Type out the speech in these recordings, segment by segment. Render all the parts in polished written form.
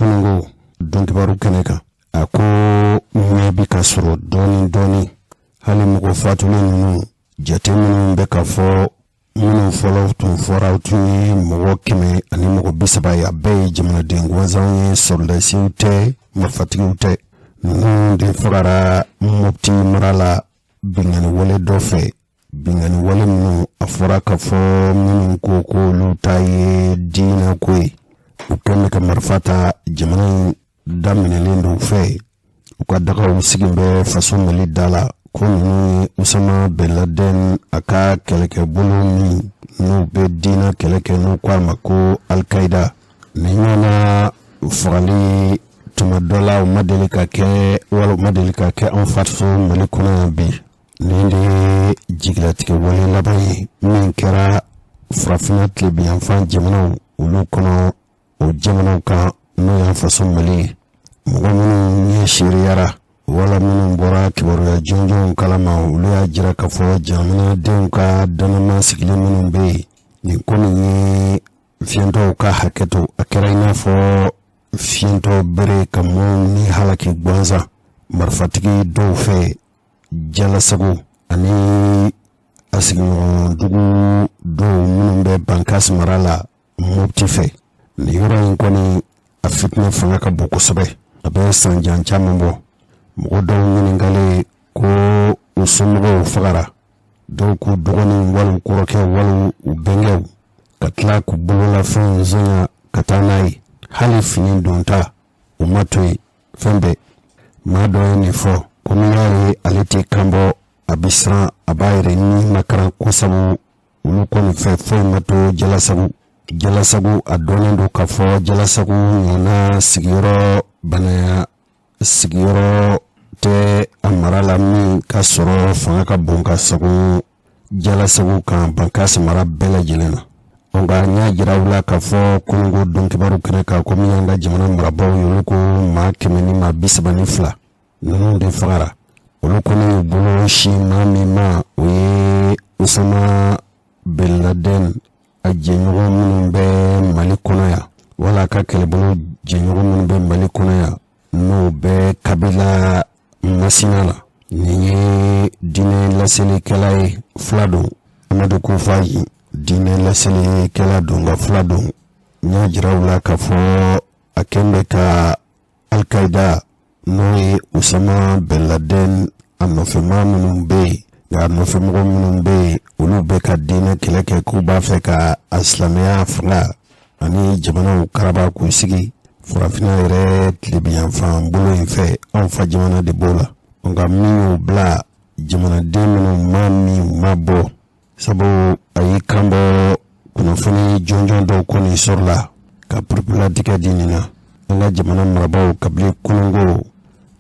Kununko donkibaru kɛnɛ kan, a ko ɲɛ bi ka sɔrɔ dɔɔni dɔɔni. Hali mɔgɔ fatulen ninnu jate minnu bɛ ka fɔ, minnu fɔlɔ tun fɔra, u tun ye mɔgɔ 130 ye. A bɛɛ ye jamanaden gansanw ye, sɔrɔdasiw tɛ, marifatigiw tɛ. Ninnu de fagara Mopti mara la binkanni wale dɔ fɛ, binkanni wale minnu a fɔra k'a fɔ minnu ko k'olu ta ye diinɛ ko ye. U kɛlen bɛ ka marifa ta, jamana in daminɛlen don u fɛ, u ka dagaw sigi bɛ faso Mali da la, ko ninnu ye Usama Ben Laden a ka kɛlɛkɛbolo min n'u bɛ diinɛ kɛlɛ kɛ, n'u ko a ma ko Alikaida. Nin ɲɔgɔnna fagali tuma dɔ la, u ma deli ka kɛ, wala u ma deli ka kɛ an faso Mali kɔnɔ yan bi. Nin de ye jigilatigɛ wale laban ye min kɛra Farafinna tilebinyanfan jamanaw olu kɔnɔ, o jamanaw kan n'o y'an faso Mali ye. Mɔgɔ minnu ɲɛ seereyara wala minnu bɔra kibaruya jɔnjɔnw kalama, olu y'a jira k'a fɔ jamanadenw ka dannama sigilen minnu bɛ yen, nin ko nin ye fiyentɔw ka hakɛ to, a kɛra i n'a fɔ fiyentɔ bere ka maaw ni halaki gansan marifatigi dɔw fɛ Jalasago ani a sigiɲɔgɔn dugu dɔw minnu bɛ Bankas mara la Mopti fɛ. Nin yɔrɔ in kɔni, a fitinɛ fanga ka bon kosɛbɛ, a bɛ san jan caman bɔ. Mɔgɔ dɔw ɲininkalen ko u somɔgɔw fagara, dɔw k'u dɔgɔninw wali u kɔrɔkɛw wali u bɛnkɛw, ka tila k'u bololafɛnw sonya ka taa n'a ye, hali fini donta u ma to yen, fɛn bɛɛ. Maa dɔ ye nin fɔ ko n'i y'a ye ale tɛ kan bɔ, a bɛ siran, a b'a yɛrɛ ni makaran ko sabu olu kɔni fɛ foyi ma to Jalasago. Jalasago, a dɔnnen don k'a fɔ Jalasago ɲɔgɔnna sigiyɔrɔ banaya sigiyɔrɔ tɛ a mara la min ka sɔrɔ fanga ka bon ka sago Jalasago kan Bankas mara bɛɛ lajɛlen na. Nka n y'a jira u la k'a fɔ kununko donkibaru kɛnɛ kan ko min y'an ka jamana marabaaw ye, olu ko maa 132 ninnu de fagara. Olu kɔni y'u bolo sin maa min ma, o ye Usama Ben Laden a jɛɲɔgɔn minnu bɛ Mali kɔnɔ yan, wala a ka kɛlɛbolo jɛɲɔgɔn minnu bɛ Mali kɔnɔ yan, n'o bɛ kabila Masina la. Nin ye diinɛ laselikɛla ye, fila don, Amadu Kufa diinɛ laselikɛla don, nka fila don. N y'a jira u la k'a fɔ a kɛn bɛ ka Alikaida, n'o ye Usama Ben Laden a nɔfɛmaa minnu bɛ yen, nka a nɔfɛmɔgɔ minnu bɛ yen, olu bɛ ka diinɛ kɛlɛ kɛ, k'u b'a fɛ ka a silamɛya fanga ani jamanaw karaba k'u sigi Farafinna yɛrɛ tilebinyanfan bolo in fɛ. Anw fa jamana de b'o la. Nka min y'o bila, jamanaden minnu ma min ma bɔ, sabu a y'i kan bɔ, kunnafoni jɔnjɔn dɔw kɔni sɔrɔla ka pereperelatigɛ di nin na. An ka jamana marabaaw, kabini kununko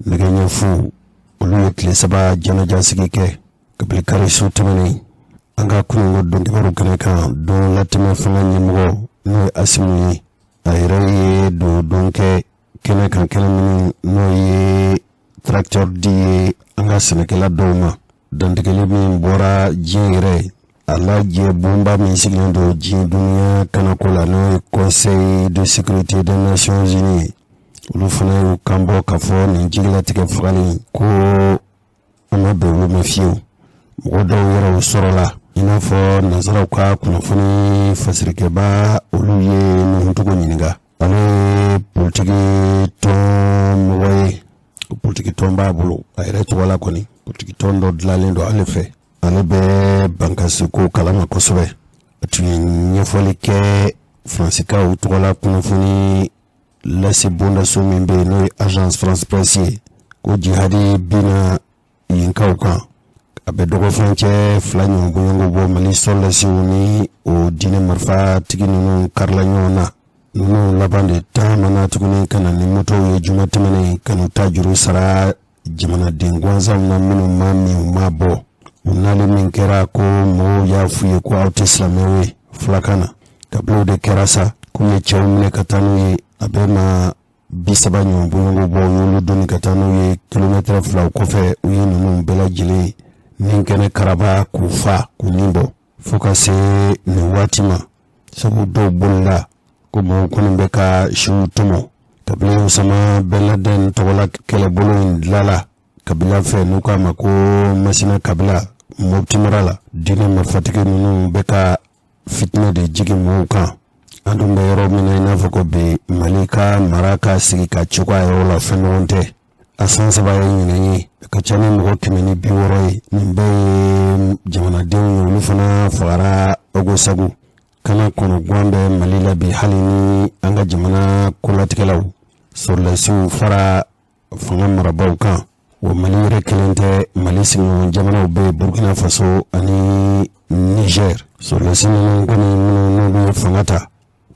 nɛgɛ ɲɛ fu, olu ye tile 3 jɛnɛjasigi kɛ kabini kari su tɛmɛnen. An ka kununko donkibaru kɛnɛ kan, don latɛmɛ fanga ɲɛmɔgɔ, n'o ye Asimu ye, a yɛrɛ ye don kɛ kɛnɛ kan, kɛnɛ minnu n'o ye tracteur di ye an ka sɛnɛkɛla dɔw ma. Dantigɛli min bɔra diɲɛ yɛrɛ a lajɛ bonba min sigilen don diɲɛ dunuya kanako la, n'o ye Conseil de sécurité des Nations Unies ye, olu fana y'u kan bɔ k'a fɔ nin jigilatigɛ fagali ko a ma bɛn olu ma fiyewu. Mɔgɔ dɔw yɛrɛw sɔrɔla, i n'a fɔ nansaraw ka kunnafoni fasirikɛba, olu ye Nuhutogo ɲininka. Ale ye politiki tɔn mɔgɔ ye, politiki tɔn b'a bolo a yɛrɛ tɔgɔ la kɔni, politiki tɔn dɔ dilanlen don ale fɛ. Ale bɛ Bankasi ko kalama kosɛbɛ. A tun ye ɲɛfɔli kɛ Faransikaw tɔgɔla kunnafoni lase bondaso min bɛ yen, n'o ye Agence France Presse ye, ko jihadi binna yenkaw kan, a bɛ dɔgɔfɛn cɛ 2 ɲɔgɔn bɔɲɔgɔn bɔ. Mali sɔrɔdasiw ni o diinɛ marifatigi ninnu karila ɲɔgɔn na. Ninnu laban de taamana tuguni ka na ni motow ye juma tɛmɛnen, ka n'u ta juru sara jamanaden gansanw na minnu ma min u ma bɔ. U nali min kɛra, ko mɔgɔw y'a f'u ye ko aw tɛ silamɛw ye fulakan na. Kabini o de kɛra sa, k'u ye cɛw minɛ ka taa n'u ye, a bɛ ma 30 ɲɔgɔn bɔɲɔgɔn bɔ. U y'olu doni ka taa n'u ye kilomɛtɛrɛ 2 kɔfɛ. U ye ninnu bɛɛ lajɛlen ni kɛnɛ karaba k'u fa k'u nin bɔ fo ka se nin waati ma, sabu dɔw bolila ko mɔgɔw kɔni bɛ ka siw tɔmɔ ka Kabini Usama Ben Laden tɔgɔla kɛlɛbolo in dilala kabila fɛ, n'u k'a ma ko Masina kabila, Mopti mara la, diinɛ marifatigi ninnu bɛ ka fitinɛ de jigin mɔgɔw kan. An dun bɛ yɔrɔ min na i n'a fɔ ko bi, Mali ka mara ka sigi ka cogoya yɔrɔ la, fɛn ɲɔgɔn tɛ. A san 3 ye ɲinan ye. A ka ca ni mɔgɔ 160 ye. Nin bɛɛ ye jamanadenw ye, olu fana fagara Ogosagu. Kana kɔnɔguwan bɛ Mali la bi, hali ni an ka jamana kolatigɛlaw, sɔrɔdasiw fara fanga marabaaw kan. Wa Mali yɛrɛ kelen tɛ, Mali sigiɲɔgɔn jamanaw bɛ Burkina Faso ani Niger. Sɔrɔdasi ninnu kɔni, minnu n'olu ye fanga ta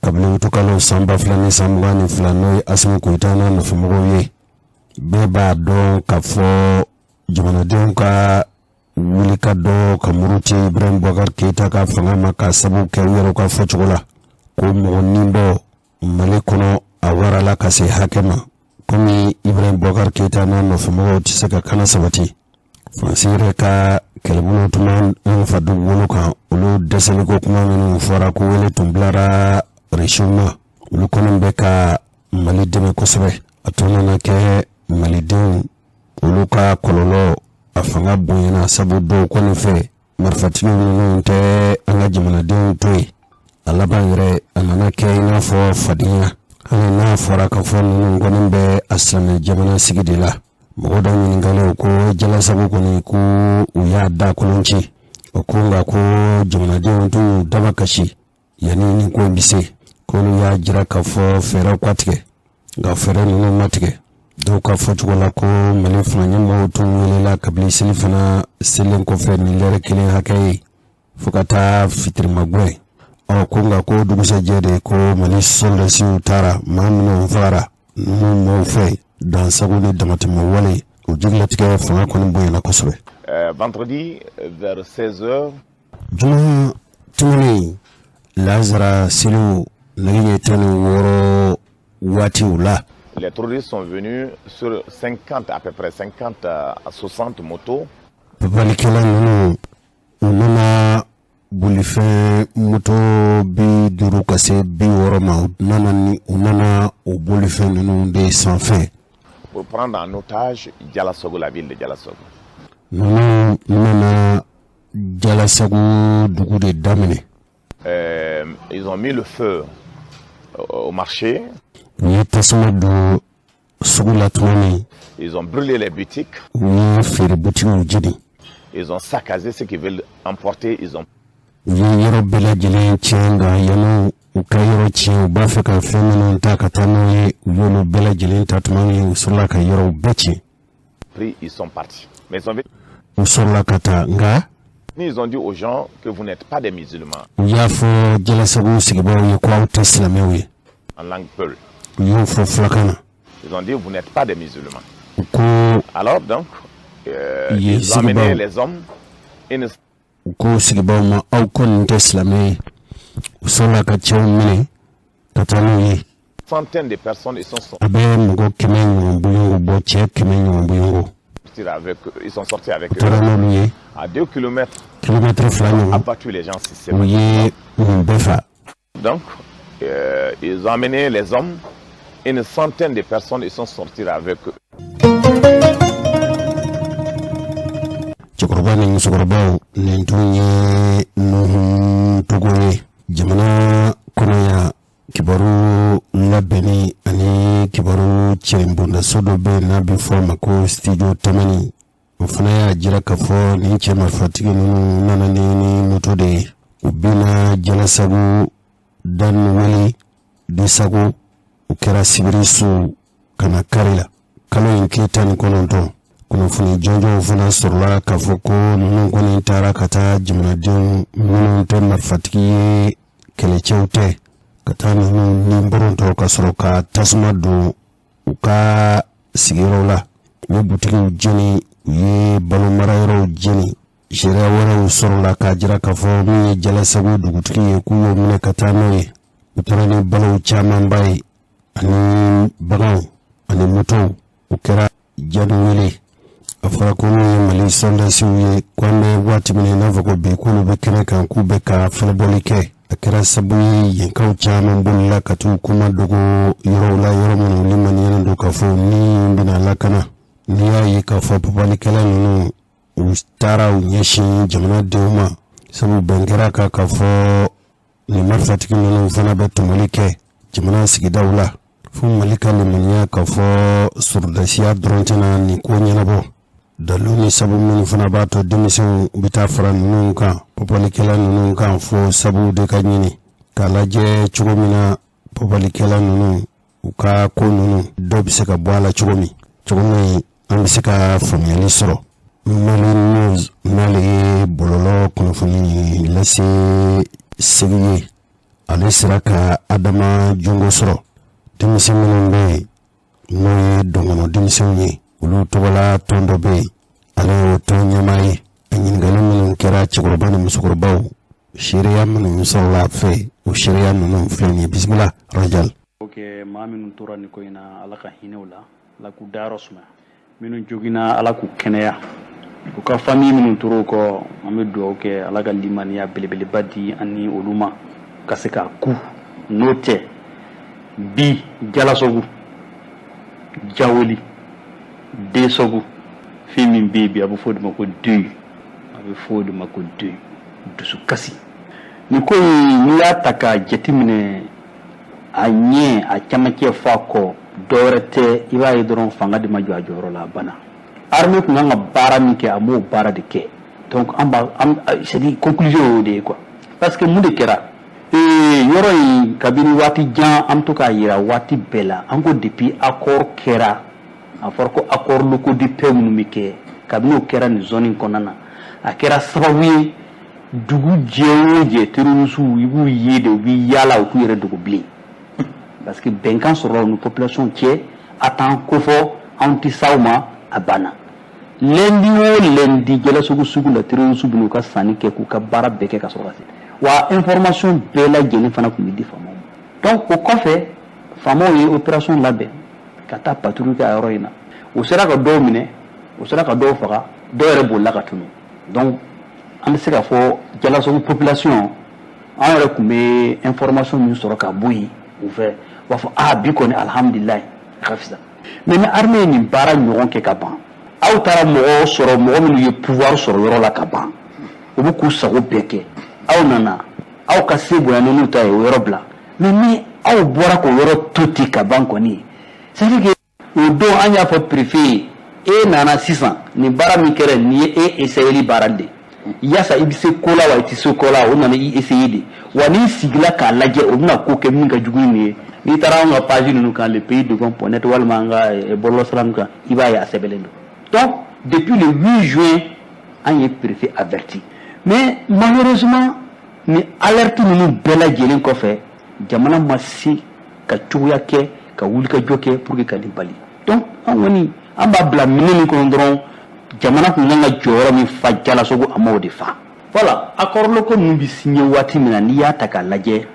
kabini utukalo san 2022, n'o ye Asimi Goyita n'a nɔfɛmɔgɔw ye, bɛɛ b'a dɔn k'a fɔ jamanadenw ka wuli ka dɔ ka muruti Ibrahim Boubacar Keita ka fanga ma, ka sababu kɛ u yɛrɛ ka fɔcogo la ko mɔgɔ nin bɔ Mali kɔnɔ, a warala ka se hakɛ ma. Komi Ibrahim Boubacar Keita n'a nɔfɛmɔgɔw tɛ se ka kana sabati, Faransi yɛrɛ ka kɛlɛbolo tun b'an fa dugukolo kan, olu dɛsɛliko kuma minnu fɔra, ko wele tun bilara Risiw ma, olu kɔni bɛ ka Mali dɛmɛ kosɛbɛ. A tɔ nana kɛ malidenw olu ka kɔlɔlɔ, a fanga bonyana, sabu dɔw kɔni fɛ, marifatigiw ninnu tɛ an ka jamanadenw to yen. A laban yɛrɛ, a nana kɛ i n'a fɔ fadenya, hali n'a fɔra k'a fɔ ninnu kɔni bɛ a silamɛ jamana sigi de la. Mɔgɔ dɔ ɲininkalen ko Jalasago kɔni, ko u y'a da kolon ci, o ko nka ko jamanadenw t'u dama kasi yanni nin ko in bɛ se, k'olu y'a jira k'a fɔ fɛɛrɛw ka tigɛ, nka fɛɛrɛ ninnu ma tigɛ. Dɔw ka fɔcogo la ko Mali fanga ɲɛmɔgɔw tun welela kabini seli fana selen kɔfɛ ni lɛrɛ kelen hakɛ ye fo ka taa fitirimagwɛn. Ɔ ko nka ko dugusɛjɛ de ko Mali sɔrɔdasiw taara, maa minnu fagara ninnu maaw fɛ, dansago ni damatɛmɛ wale, o jigilatigɛ fanga kɔni bonyana kosɛbɛ. Vendredi vers 16 heures. Juma tɛmɛnen, lazara seliw nɛgɛ ɲɛ 16 waatiw la, Les terroristes sont venus sur 50, à peu près 50 à 60 motos. Papalikɛla ninnu, u nana bolifɛn moto 50 ka se 60 ma. U nana ni u nana o bolifɛn ninnu de sanfɛ pour prendre en otage Diallassagou, la ville de Diallassagou. Ninnu nana Jalasago dugu de daminɛ. Ils ont mis le feu au marché. U ye tasuma don sugu la tuma min, Ils ont brûlé les boutiques. u ye feere butigiw jeni. Ils ont saccagé ce qu'ils veulent emporter. Ils ont U ye yɔrɔ bɛɛ lajɛlen tiɲɛ, nka yanni u ka yɔrɔ tiɲɛ, u b'a fɛ ka fɛn minnu ta ka taa n'u ye, u y'olu bɛɛ lajɛlen ta tuma min, u sɔrɔla ka yɔrɔw bɛɛ tiɲɛ. pris, ils sont partis. Mais ils sont venus, U sɔrɔla ka taa, nka ils ont dit aux gens que vous n'êtes pas des musulmans u y'a fɔ Jalasago sigibaaw ye ko aw tɛ silamɛw ye. en langue peul. U y'o fɔ fulakan na. Ils ont dit vous n'êtes pas des musulmans. U ko Alors donc, ils ont amené les hommes une u ko sigibaaw ma aw kɔni tɛ silamɛ ye. U sɔrɔla ka cɛw minɛ ka taa n'u ye. centaine de personnes, ils sont sortis A bɛ mɔgɔ 100 ɲɔgɔn bɔɲɔgɔn bɔ, cɛ 100 ɲɔgɔn bɔɲɔgɔn. avec, ils sont sortis avec U taara eux. n'olu ye. À 2 kilomètres, Kilomɛtiri 2 ɲɔgɔn, abattu les gens u systématiquement. ye nin bɛɛ fa. Donc, ils ont amené les hommes, une centaine de personnes, ils sont sortis avec eux. Cɛkɔrɔba ni musokɔrɔbaw, nin tun ye Nuhun Togo ye. Jamana kɔnɔ yan, kibaru labɛnni ani kibaru cɛrinbondaso dɔ bɛ yen n'a bɛ fɔ a ma ko Studio Tamani, o fana y'a jira k'a fɔ nin cɛ marifatigi ninnu nana ni moto de ye. U bɛna Jalasago Danuwele Desago, o kɛra sibiri su ka na kari la, kalo in tile 19. Kunnafoni jɔnjɔnw fana sɔrɔla k'a fɔ ko ninnu kɔni taara ka taa jamanadenw minnu tɛ marifatigi ye, kɛlɛcɛw tɛ, ka taa ninnu ni bɔrɔntɔ ka sɔrɔ ka tasuma don u ka sigiyɔrɔw la. U ye butigiw jeni, u ye balo marayɔrɔw jeni. Seereya wɛrɛw sɔrɔla k'a jira k'a fɔ min ye Jalasago dugutigi ye, k'u y'o minɛ ka taa n'o ye. U taara ni balow camanba ye ani baganw ani motow. O kɛra Januwele. A fɔra ko min ye Mali sɔrɔdasiw ye, ko an bɛ waati min na i n'a fɔ ko bi, k'olu bɛ kɛnɛ kan, k'u bɛ ka fɛlɛbɔli kɛ. A kɛra sabu ye yenkaw caman bolila ka t'u kuma dogo yɔrɔw la, yɔrɔ minnu limaniyalen don k'a fɔ ni bɛna lakana. N'i y'a ye k'a fɔ papalikɛla ninnu u taara u ɲɛsin jamanadenw ma, sabu bɛn kɛra kan k'a fɔ nin marifatigi ninnu fana bɛ tɔmɔli kɛ jamana sigidaw la, fo Mali ka limaniya k'a fɔ sɔrɔdasiya dɔrɔn tɛna nin ko ɲɛnabɔ. Dalu ni sabu minnu fana b'a to denmisɛnw bɛ taa fara ninnu kan, papalikɛla ninnu kan, fo sabu de ka ɲini k'a lajɛ cogo min na papalikɛla ninnu u ka ko ninnu dɔ bɛ se ka bɔ a la cogo min, cogo min an bɛ se ka faamuyali sɔrɔ. Mali News n'ale ye bɔlɔlɔ kunnafoni lase segi ye, ale sera ka Adama Jongo sɔrɔ. Denmisɛn minnu bɛ yen n'o ye dɔnkɔnɔ denmisɛnw ye, olu tɔgɔla tɔn dɔ bɛ yen, ale y'o tɔn ɲɛmaa ye. A ɲininkali minnu kɛra cɛkɔrɔba ni musokɔrɔbaw, seereya minnu sɔrɔla a fɛ, o seereya ninnu filɛ nin ye. Bisimila Rajal. Ok, maa minnu tora nin ko in na, Ala ka hinɛ u la, Ala k'u dayɔrɔ sumaya. Minnu joginna, Ala k'u kɛnɛya. U ka famille minnu tora u kɔ, an bɛ dugawu kɛ, Ala ka limaniya belebeleba di an ni olu ma ka se k'a ku. N'o tɛ, bi Jalasogu, Jawoli, Desogu, fɛn min bɛ yen bi, a bɛ fɔ o de ma ko deuil, a bɛ fɔ o de ma ko deuil, dusukasi. Nin ko in, n'i y'a ta k'a jateminɛ, a ɲɛ a camancɛ fɔ a kɔ, dɔwɛrɛ tɛ, i b'a ye dɔrɔn fanga de ma jɔ a jɔyɔrɔ la, a banna. Armée tun kan ka baara min kɛ, a m'o baara de kɛ. Donc an b'a an, c'est à dire conclusion y'o de ye quoi. Parce que mun de kɛra yɔrɔ in? Kabini waati jan, an bɛ to k'a yira waati bɛɛ la, an ko depuis accord kɛra, a fɔra ko accord locaux de paix minnu bɛ kɛ, kabini o kɛra nin zone in kɔnɔna na, a kɛra sababu ye dugu jɛ o jɛ, terroristes i b'u ye de, u bɛ yaala, u t'u yɛrɛ dogo bilen, parce que bɛnkan sɔrɔla u ni population cɛ. A t'an kofɔ, anw tɛ s'aw ma, a banna. Lundi o lundi, Jalasogo sugu la, terroristes bɛ n'u ka sanni kɛ, k'u ka baara bɛɛ kɛ ka sɔrɔ ka se. Wa information bɛɛ lajɛlen fana tun bɛ di faamaw ma. Donc o kɔfɛ, faamaw ye opération labɛn ka taa patrouille kɛ a yɔrɔ in na. U sera ka dɔw minɛ, u sera ka dɔw faga, dɔw yɛrɛ bolila ka tunu. Donc an bɛ se k'a fɔ Jalasogo population, an yɛrɛ tun bɛ information min sɔrɔ ka bɔ yen u fɛ, u b'a fɔ aa, bi kɔni alihamudulilayi, a ka fisa. Mais ni armée ye nin baara ɲɔgɔn kɛ ka ban, aw taara mɔgɔw sɔrɔ, mɔgɔ minnu ye pouvoir sɔrɔ yɔrɔ la ka ban, u bɛ k'u sago bɛɛ kɛ. Aw nana, aw ka se bonya n'olu ta ye, o yɔrɔ bila. Mais ni aw bɔra k'o yɔrɔ to ten ka ban kɔni, c'est à dire que o don an y'a fɔ préfet ye, e nana sisan, nin baara min kɛra nin ye, e essayeli baara de yaasa i bɛ se ko la wa i tɛ se ko la. O nana i essayer de wa, n'i sigila k'a lajɛ, o bɛna ko kɛ min ka jugu ni nin ye. N'i taara anw ka page ninnu kan, le pays de net, walima an ka bɔlɔlɔsira ninnu kan, i b'a ye a sɛbɛnlen don. Donc depuis le 8 juin, an ye préfet averti. Mais malheureusement, ni alerte ninnu bɛɛ lajɛlen kɔfɛ, jamana ma se ka cogoya kɛ ka wulikajɔ kɛ pour que ka nin bali. Donc an kɔni, an b'a bila minɛn min kɔnɔ dɔrɔn, jamana tun kan ka jɔyɔrɔ min fa Jalasogo, a m'o de fa. Voilà, accord locaux ninnu bɛ signé waati min na, n'i y'a ta k'a lajɛ,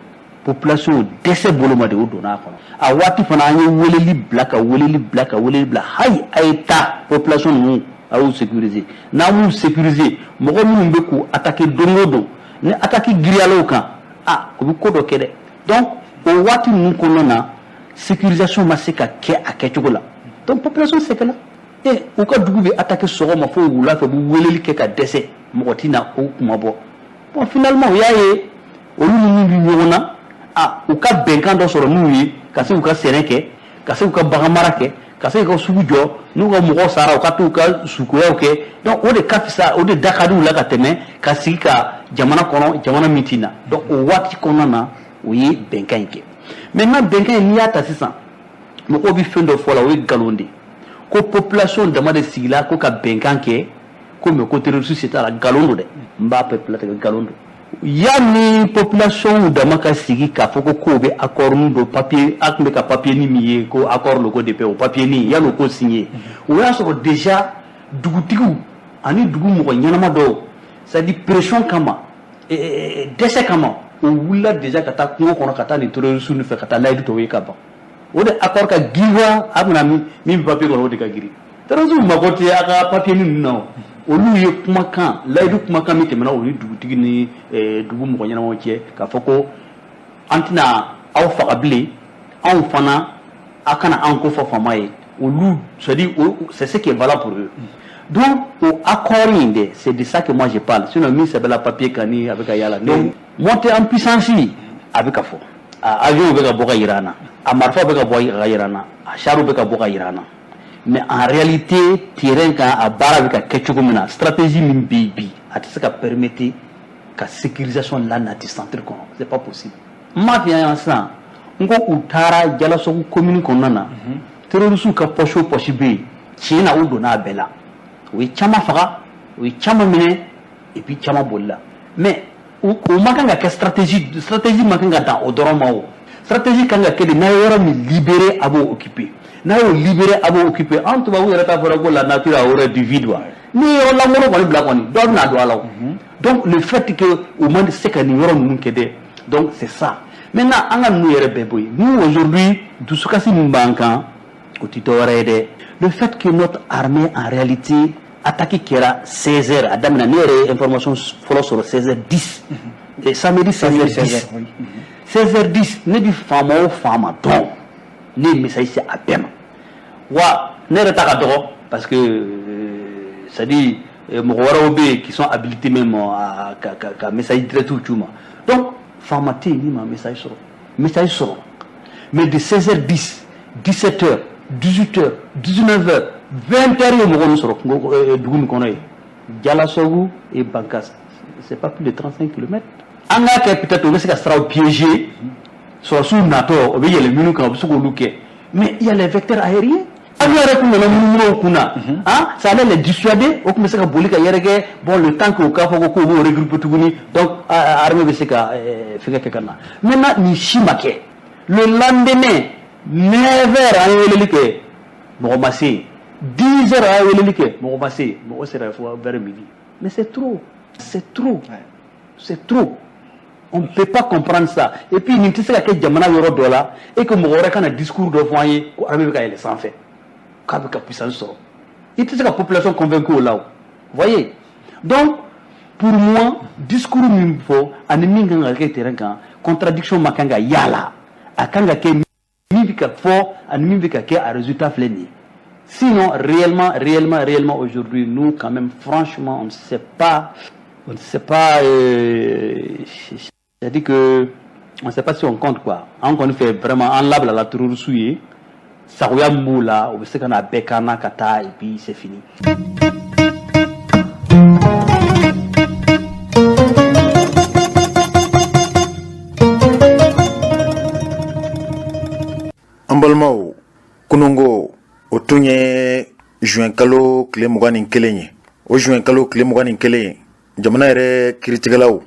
population dɛsɛ bolo ma de o donna a kɔnɔ. A waati fana, an ye weleli bila, ka weleli bila, ka weleli bila, hayi, a ye taa population ninnu, a y'u sécuriser. N'an m'u sécuriser, mɔgɔ minnu bɛ k'u attaquer don o don, ni attaque giriyala o kan, ah, o bɛ ko dɔ kɛ dɛ. Donc o waati ninnu kɔnɔna na, sécurisation ma se ka kɛ a kɛcogo la. Donc population sɛgɛnna. E u ka dugu bɛ attaquer sɔgɔma fo wula fɛ, u bɛ weleli kɛ ka dɛsɛ, mɔgɔ tɛ na o kuma bɔ. Bon, finalement u y'a ye olu ni min bɛ ɲɔgɔn na, ah, u ka bɛnkan dɔ sɔrɔ n'u ye, ka se k'u ka sɛnɛ kɛ, ka se k'u ka bagan mara kɛ, ka se k'u ka sugu jɔ, n'u ka mɔgɔw sara, u ka t'u ka sukoyaw kɛ. Donc o de ka fisa, o de da ka di u la ka tɛmɛ ka sigi ka jamana kɔnɔ, jamana min ti na. Donc o waati kɔnɔna na, o ye bɛnkan in kɛ. Maintenant, bɛnkan in, n'i y'a ta sisan, mɔgɔw bɛ fɛn dɔ fɔ la, o ye nkalon de ye, ko population dama de sigila ko ka bɛnkan kɛ, ko mais ko terroriste se t'a la. Nkalon don dɛ, n b'a bɛɛ latigɛ, nkalon don. Yanni population dama ka sigi k'a fɔ ko kow bɛ accord min don papier, a tun bɛ ka papier ni min ye ko accord locaux de paix, o papier ni yanni o ko signé, o y'a sɔrɔ déjà dugutigiw ani dugu mɔgɔ ɲɛnama dɔw, c'est à dire pression kama, dɛsɛ kama, o wulila déjà ka taa kungo kɔnɔ, ka taa nin terroriste fɛ, ka taa layidu tɔw ye ka ban. O de accord ka girin wa, a bɛna min min papier kɔnɔ, o de ka girin. Terroristes mago tɛ a ka papier ninnu na o. Olu ye kumakan, layidu kumakan min tɛmɛna u ni dugutigi ni dugu mɔgɔ ɲɛnamaw cɛ, k'a fɔ ko an tɛna aw faga bilen, anw fana a kana an ko fɔ faama ye. Olu, c'est-à-dire, c'est ce qui est valable pour eux. Donc o accord in dɛ, c'est de ça que moi je parle. Sinon min sɛbɛnla papier kan ni a bɛ ka yala, donc montée en puissance a bɛ ka fɔ, a avion bɛ ka bɔ ka yira an na, a marifaw bɛ ka bɔ ka yira an na, a chars bɛ ka bɔ ka yira an na, mais en réalité terrain kan, a baara bɛ ka kɛ cogo min na, stratégie min bɛ yen bi, a tɛ se ka permettre ka sécurisation lanati centre kɔnɔ, c'est pas possible. N m'a f'i ɲɛna sisan, n ko u taara Jalasogo commune kɔnɔna na, terroristes ka poche o poche bɛ yen, tiɲɛ na u donna a bɛɛ la, u ye caman faga, u ye caman minɛ, et puis caman bolila. Mais o ma kan ka kɛ stratégie, stratégie ma kan ka dan o dɔrɔn ma. O stratégie kan ka kɛ de, n'a ye yɔrɔ min libéré, a b'o occuper, n'a y'o libéré, a b'o occuper. An tubabu yɛrɛ t'a fɔra ko la nature a horreur du vide wa? N'i ye yɔrɔ lankolon kɔni bila kɔni, dɔ bɛna don a la o. Donc le fait que u ma se ka nin yɔrɔ ninnu kɛ dɛ, donc c'est ça. Maintenant an ka ninnu yɛrɛ bɛɛ bɔ yen, nous aujourd'hui, dusukasi min b'an kan, o tɛ dɔwɛrɛ ye dɛ, le fait que notre armée, en réalité, attaque kɛra 16 heures a daminɛ, ne yɛrɛ ye information fɔlɔ sɔrɔ 16h10, et samedi 16h10, 16h10, ne bi faama o faama dɔn, ne ye message se a bɛɛ ma. Wa ne yɛrɛ ta ka dɔgɔ parce que c'est à dire mɔgɔ wɛrɛw bɛ yen qui sont habilités même à ka message direct c'u ma. Donc faama tɛ yen min ma message sɔrɔ, message sɔrɔ. Mais de 16h10, 17h, 18h, 19h, 20h ye mɔgɔ min sɔrɔ kungo dugu min kɔnɔ ye, Jalasogu et Bankas, c'est pas plus de 35 kilomètres. An k'a kɛ peut-être u bɛ se ka siraw piéger, sɔrɔsiw natɔ o bɛ yɛlɛ minnu kan, u bɛ se k'olu kɛ. Mais il y a les vecteurs aériens. Avion yɛrɛ kun nana munumunu o kun na, ah, ça allait les dissuader, o tun bɛ se ka boli ka yɛrɛkɛ. Bon, le temps que o k'a fɔ ko k'u b'o regrouper tuguni, donc armée bɛ se ka fɛngɛ kɛ ka na. Maintenant nin si ma kɛ. Le lendemain 9 heures, an ye weleli kɛ, mɔgɔ ma se yen. 10 heures, an ye weleli kɛ, mɔgɔ ma se yen. Mɔgɔ sera fo vers midi. Mais c'est trop, c'est trop, c'est trop. On ne peut pas comprendre ça. Et puis nin tɛ se ka kɛ jamana yɔrɔ dɔ la et que mɔgɔ wɛrɛ ka na discours dɔ fɔ an ye ko armée bɛ ka yɛlɛ sanfɛ, k'a bɛ ka puissance sɔrɔ. I tɛ se ka population convaincre o la o. Voyez, donc pour moi, discours min fɔ ani min kan ka kɛ terrain kan, contradiction ma kan ka y'a la. A kan ka kɛ min bɛ ka fɔ ani min bɛ ka kɛ, a résultat filɛ nin ye. Sinon réellement, réellement, réellement, aujourd'hui, nous quand même, franchement, on ne sait pas, on ne sait pas, c'est-à-dire que on ne sait pas si on compte quoi. An kɔni fɛ vraiment, an labilala terroriste ye, sagoya min b'u la, u bɛ se ka na bɛɛ kan na ka taa, et puis c'est fini. An balimaw, kunungo o tun ye juin kalo tile 21 ye. O juin kalo tile 21, jamana yɛrɛ kiritigɛlaw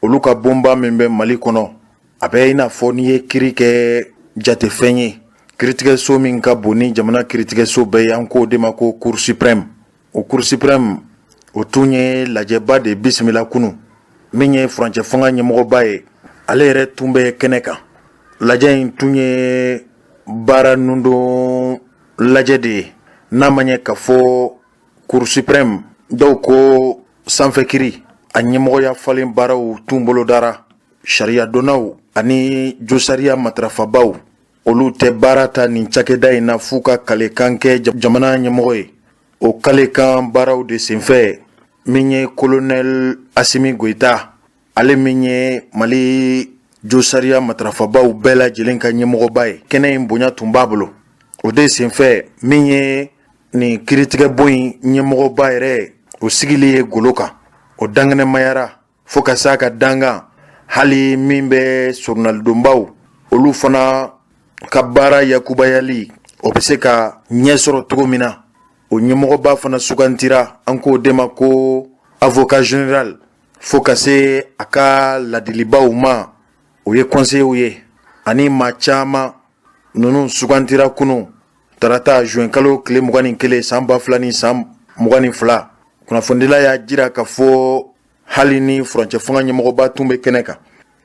olu ka bonba min bɛ Mali kɔnɔ, a bɛ i n'a fɔ n'i ye kiri kɛ jatefɛn ye, kiritigɛso min ka bon ni jamana kiritigɛso bɛɛ ye, an k'o de ma ko Cour suprême. O Cour suprême o tun ye lajɛba de bisimila kunu. Min ye furancɛ fanga ɲɛmɔgɔba ye, ale yɛrɛ tun bɛ kɛnɛ kan. Lajɛ in tun ye baara nundon lajɛ de ye, n'a ma ɲɛ k'a fɔ Cour suprême, dɔw ko sanfɛ kiri, a ɲɛmɔgɔya falen baaraw tun bolodara. Sariya donnaw ani josariya matarafabaw, olu tɛ baara ta nin cakɛda in na f'u ka kalekan kɛ jamana ɲɛmɔgɔ ye. O kalekan baaraw de senfɛ, min ye colonel Asimi Goyita, ale min ye Mali josariya matarafabaw bɛɛ lajɛlen ka ɲɛmɔgɔba ye, kɛnɛ in bonya tun b'a bolo. O de senfɛ, min ye nin kiritigɛbon in ɲɛmɔgɔba yɛrɛ, o sigili ye golo kan, o dankɛnɛmayara fo ka s'a ka dankan. Hali min bɛ soronalidonbaw, olu fana ka baara yakubayali, o bɛ se ka ɲɛ sɔrɔ cogo min na, o ɲɛmɔgɔba fana sugantira, an k'o de ma ko avocat général, fo ka se a ka ladilibaw ma, o ye conseillers ye, ani maa caman. Ninnu sugantira kunu tarata juin kalo tile 21 san 2022. Kunnafonidila y'a jira k'a fɔ hali ni furancɛ fanga ɲɛmɔgɔba tun bɛ kɛnɛ kan,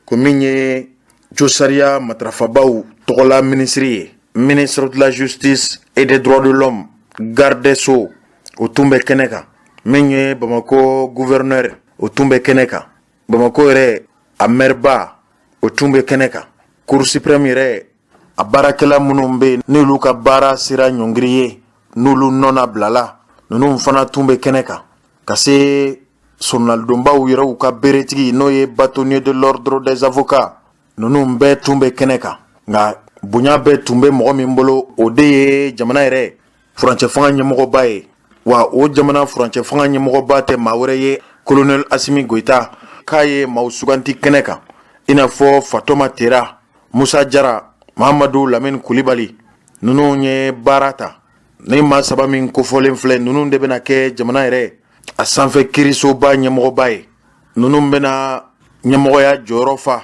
ko min ye josariya matarafabaw tɔgɔla minisiri ye, ministre de la Justice et des Droits de l'Homme, garde des sceaux o tun bɛ kɛnɛ kan, min ye Bamakɔ gouverneur o tun bɛ kɛnɛ kan, Bamakɔ yɛrɛ a maireba o tun bɛ kɛnɛ kan, Cour suprême yɛrɛ a baarakɛla minnu bɛ yen n'olu ka baara sera ɲɔngiri ye, n'olu nɔna bilala, ninnu fana tun bɛ kɛnɛ kan, ka se solonadonbaw yɛrɛw ka beretigi n'o ye bâtonnier de l'ordre des avocats, ninnu bɛɛ tun bɛ kɛnɛ kan. Nka bonya bɛɛ tun bɛ mɔgɔ min bolo, o de ye jamana yɛrɛ furancɛ fanga ɲɛmɔgɔba ye. Wa o jamana furancɛ fanga ɲɛmɔgɔba tɛ maa wɛrɛ ye, colonel Asimi Goyita. K'a ye maaw suganti kɛnɛ kan, i n'a fɔ Fatoma Tera, Musa Jara, Mahamadu Lamini Kulibali, ninnu ye baara ta. Ni maa saba min kofɔlen filɛ, ninnu de bɛna kɛ jamana yɛrɛ a sanfɛ kiirisoba ɲɛmɔgɔba ye. Ninnu bɛna ɲɛmɔgɔya jɔyɔrɔ fa,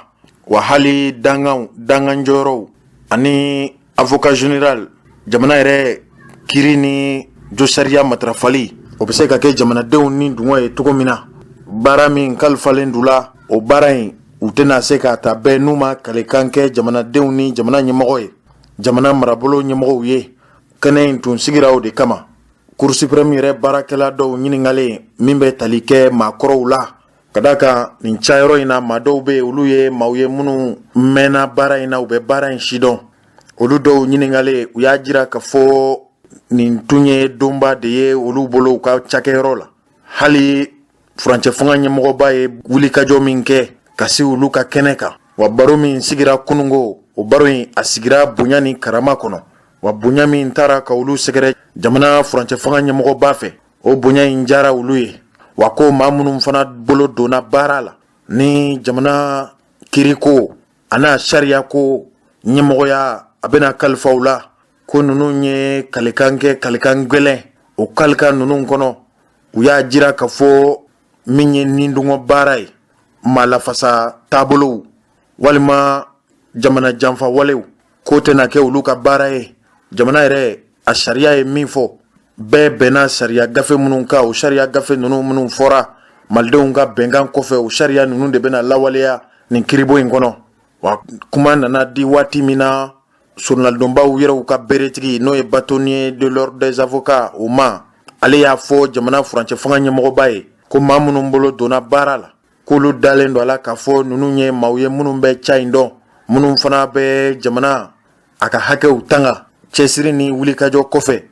wa hali danganw, dangan jɔyɔrɔw ani avocat général, jamana yɛrɛ kiiri ni josariya matarafali, o bɛ se ka kɛ jamanadenw ni dungɔ ye cogo min na. Baara min kalifalen d'u la, o baara in u tɛna se k'a ta bɛɛ n'u ma kalikan kɛ jamanadenw ni jamana ɲɛmɔgɔ ye, jamana marabolo ɲɛmɔgɔw ye. Kɛnɛ in tun sigira o de kama. Cour suprême yɛrɛ baarakɛla dɔw ɲininkalen min bɛ tali kɛ maakɔrɔw la, ka d'a kan nin cayɔrɔ in na maa dɔw bɛ yen, olu ye maaw ye minnu mɛnna baara in na, u bɛ baara in sidɔn, olu dɔw ɲininkalen, u y'a jira k'a fɔ nin tun ye donba de ye olu bolo u ka cakɛyɔrɔ la. Hali furancɛ fanga ɲɛmɔgɔba ye wulikajɔ min kɛ ka se olu ka kɛnɛ kan, wa baro min sigira kunungo, o baro in a sigira bonya ni karama kɔnɔ. Wa bonya min taara ka olu sɛgɛrɛ jamana furancɛ fanga ɲɛmɔgɔba fɛ, o bonya in diyara olu ye. Wa ko maa minnu fana bolo donna baara la ni jamana kiriko a n'a sariya ko ɲɛmɔgɔya a bɛna kalifa u la, ko ninnu ye kalikan kɛ, kalikan gɛlɛn. O kalikan ninnu kɔnɔ, u y'a jira k'a fɔ min ye nidungɔ baara ye, maa lafasa taabolow walima jamana janfa walew, k'o tɛna kɛ olu ka baara ye. Jamana yɛrɛ a sariya ye min fɔ, bɛɛ bɛnna sariya gafe minnu kan, o sariya gafe ninnu minnu fɔra malidenw ka bɛnkan kɔfɛ, o sariya ninnu de bɛna lawaleya nin kiribon in kɔnɔ. Wa kuma nana di waati min na solonadonbaw yɛrɛw ka beretigi n'o ye bâtonnier de l'ordre des avocats o ma, ale y'a fɔ jamana furancɛ fanga ɲɛmɔgɔba ye ko maa minnu bolo donna baara la, k'olu dalen don a la k'a fɔ ninnu ye maaw ye minnu bɛ ca in dɔn, minnu fana bɛ jamana a ka hakɛw tanga. Cɛsiri ni wulikajɔ kɔfɛ,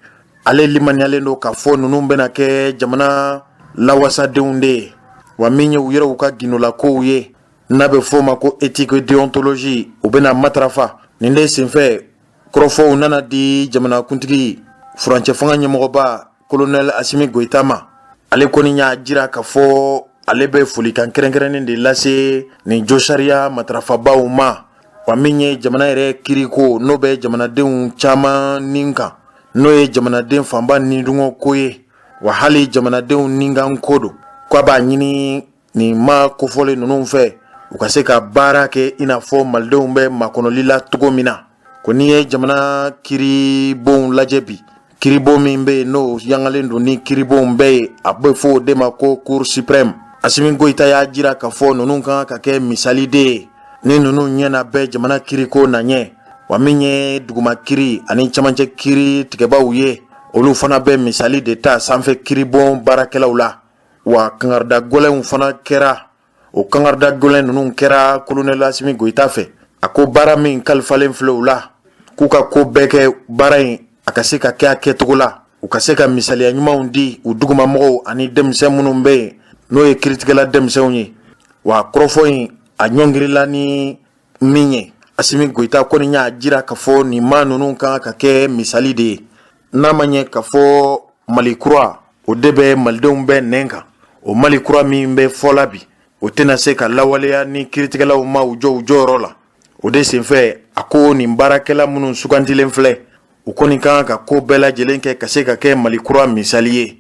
ale limaniyalen don k'a fɔ ninnu bɛna kɛ jamana lawasadenw de ye. Wa min ye u yɛrɛw ka gindolakow ye, n'a bɛ f'o ma ko éthique et déontologie, o bɛna matarafa. Nin de senfɛ, kɔrɔfɔw nana di jamanakuntigi furancɛ fanga ɲɛmɔgɔba colonel Asimi Goyita ma. Ale kɔni y'a jira k'a fɔ ale bɛ folikan kɛrɛnkɛrɛnnen de lase nin josariya matarafabaw ma. Wa min ye jamana yɛrɛ kiriko n'o bɛ jamanadenw caman nin kan, n'o ye jamanaden fanba nidungɔ ko ye, wa hali jamanadenw ninkan ko don, k'a b'a ɲini nin maa kofɔlen ninnu fɛ u ka se ka baara kɛ i n'a fɔ malidenw bɛ makɔnɔli la cogo min na. Ko n'i ye jamana kiribonw lajɛ bi, kiribon min bɛ yen n'o yangalen don ni kiribonw bɛɛ ye, a bɛ fɔ o de ma ko Cour suprême. Asimi Goyita y'a jira k'a fɔ ninnu kan ka kɛ misali de ye, ni ninnu ɲɛna bɛɛ jamana kiriko na ɲɛ. Wa min ye duguma kiri ani camancɛ kiri tigɛbaw ye, olu fana bɛ misali de ta sanfɛ kiribon baarakɛlaw la. Wa kangarida gɛlɛnw fana kɛra, o kangarida gɛlɛn ninnu kɛra colonel Asimi Goyita fɛ. A ko baara min kalifalen filɛ u la, k'u ka ko bɛɛ kɛ baara in a ka se ka kɛ a kɛcogo la, u ka se ka misaliya ɲumanw di u dugumamɔgɔw ani denmisɛn minnu bɛ yen n'o ye kiritigɛla denmisɛnw ye. Wa kɔrɔfɔ in a ɲɔngirila ni min ye, Asimi Goyita kɔni y'a jira k'a fɔ nin maa ninnu kan ka kɛ misali de ye, n'a ma ɲɛ k'a fɔ Mali kura o de bɛ malidenw bɛɛ nɛn kan. O Mali kura min bɛ fɔla bi, o tɛna se ka lawaleya ni kiritigɛlaw ma u jɔ u jɔyɔrɔ la. O de senfɛ, a ko nin baarakɛla minnu sugantilen filɛ, u kɔni kan ka ko bɛɛ lajɛlen kɛ ka se ka kɛ Mali kura misali ye.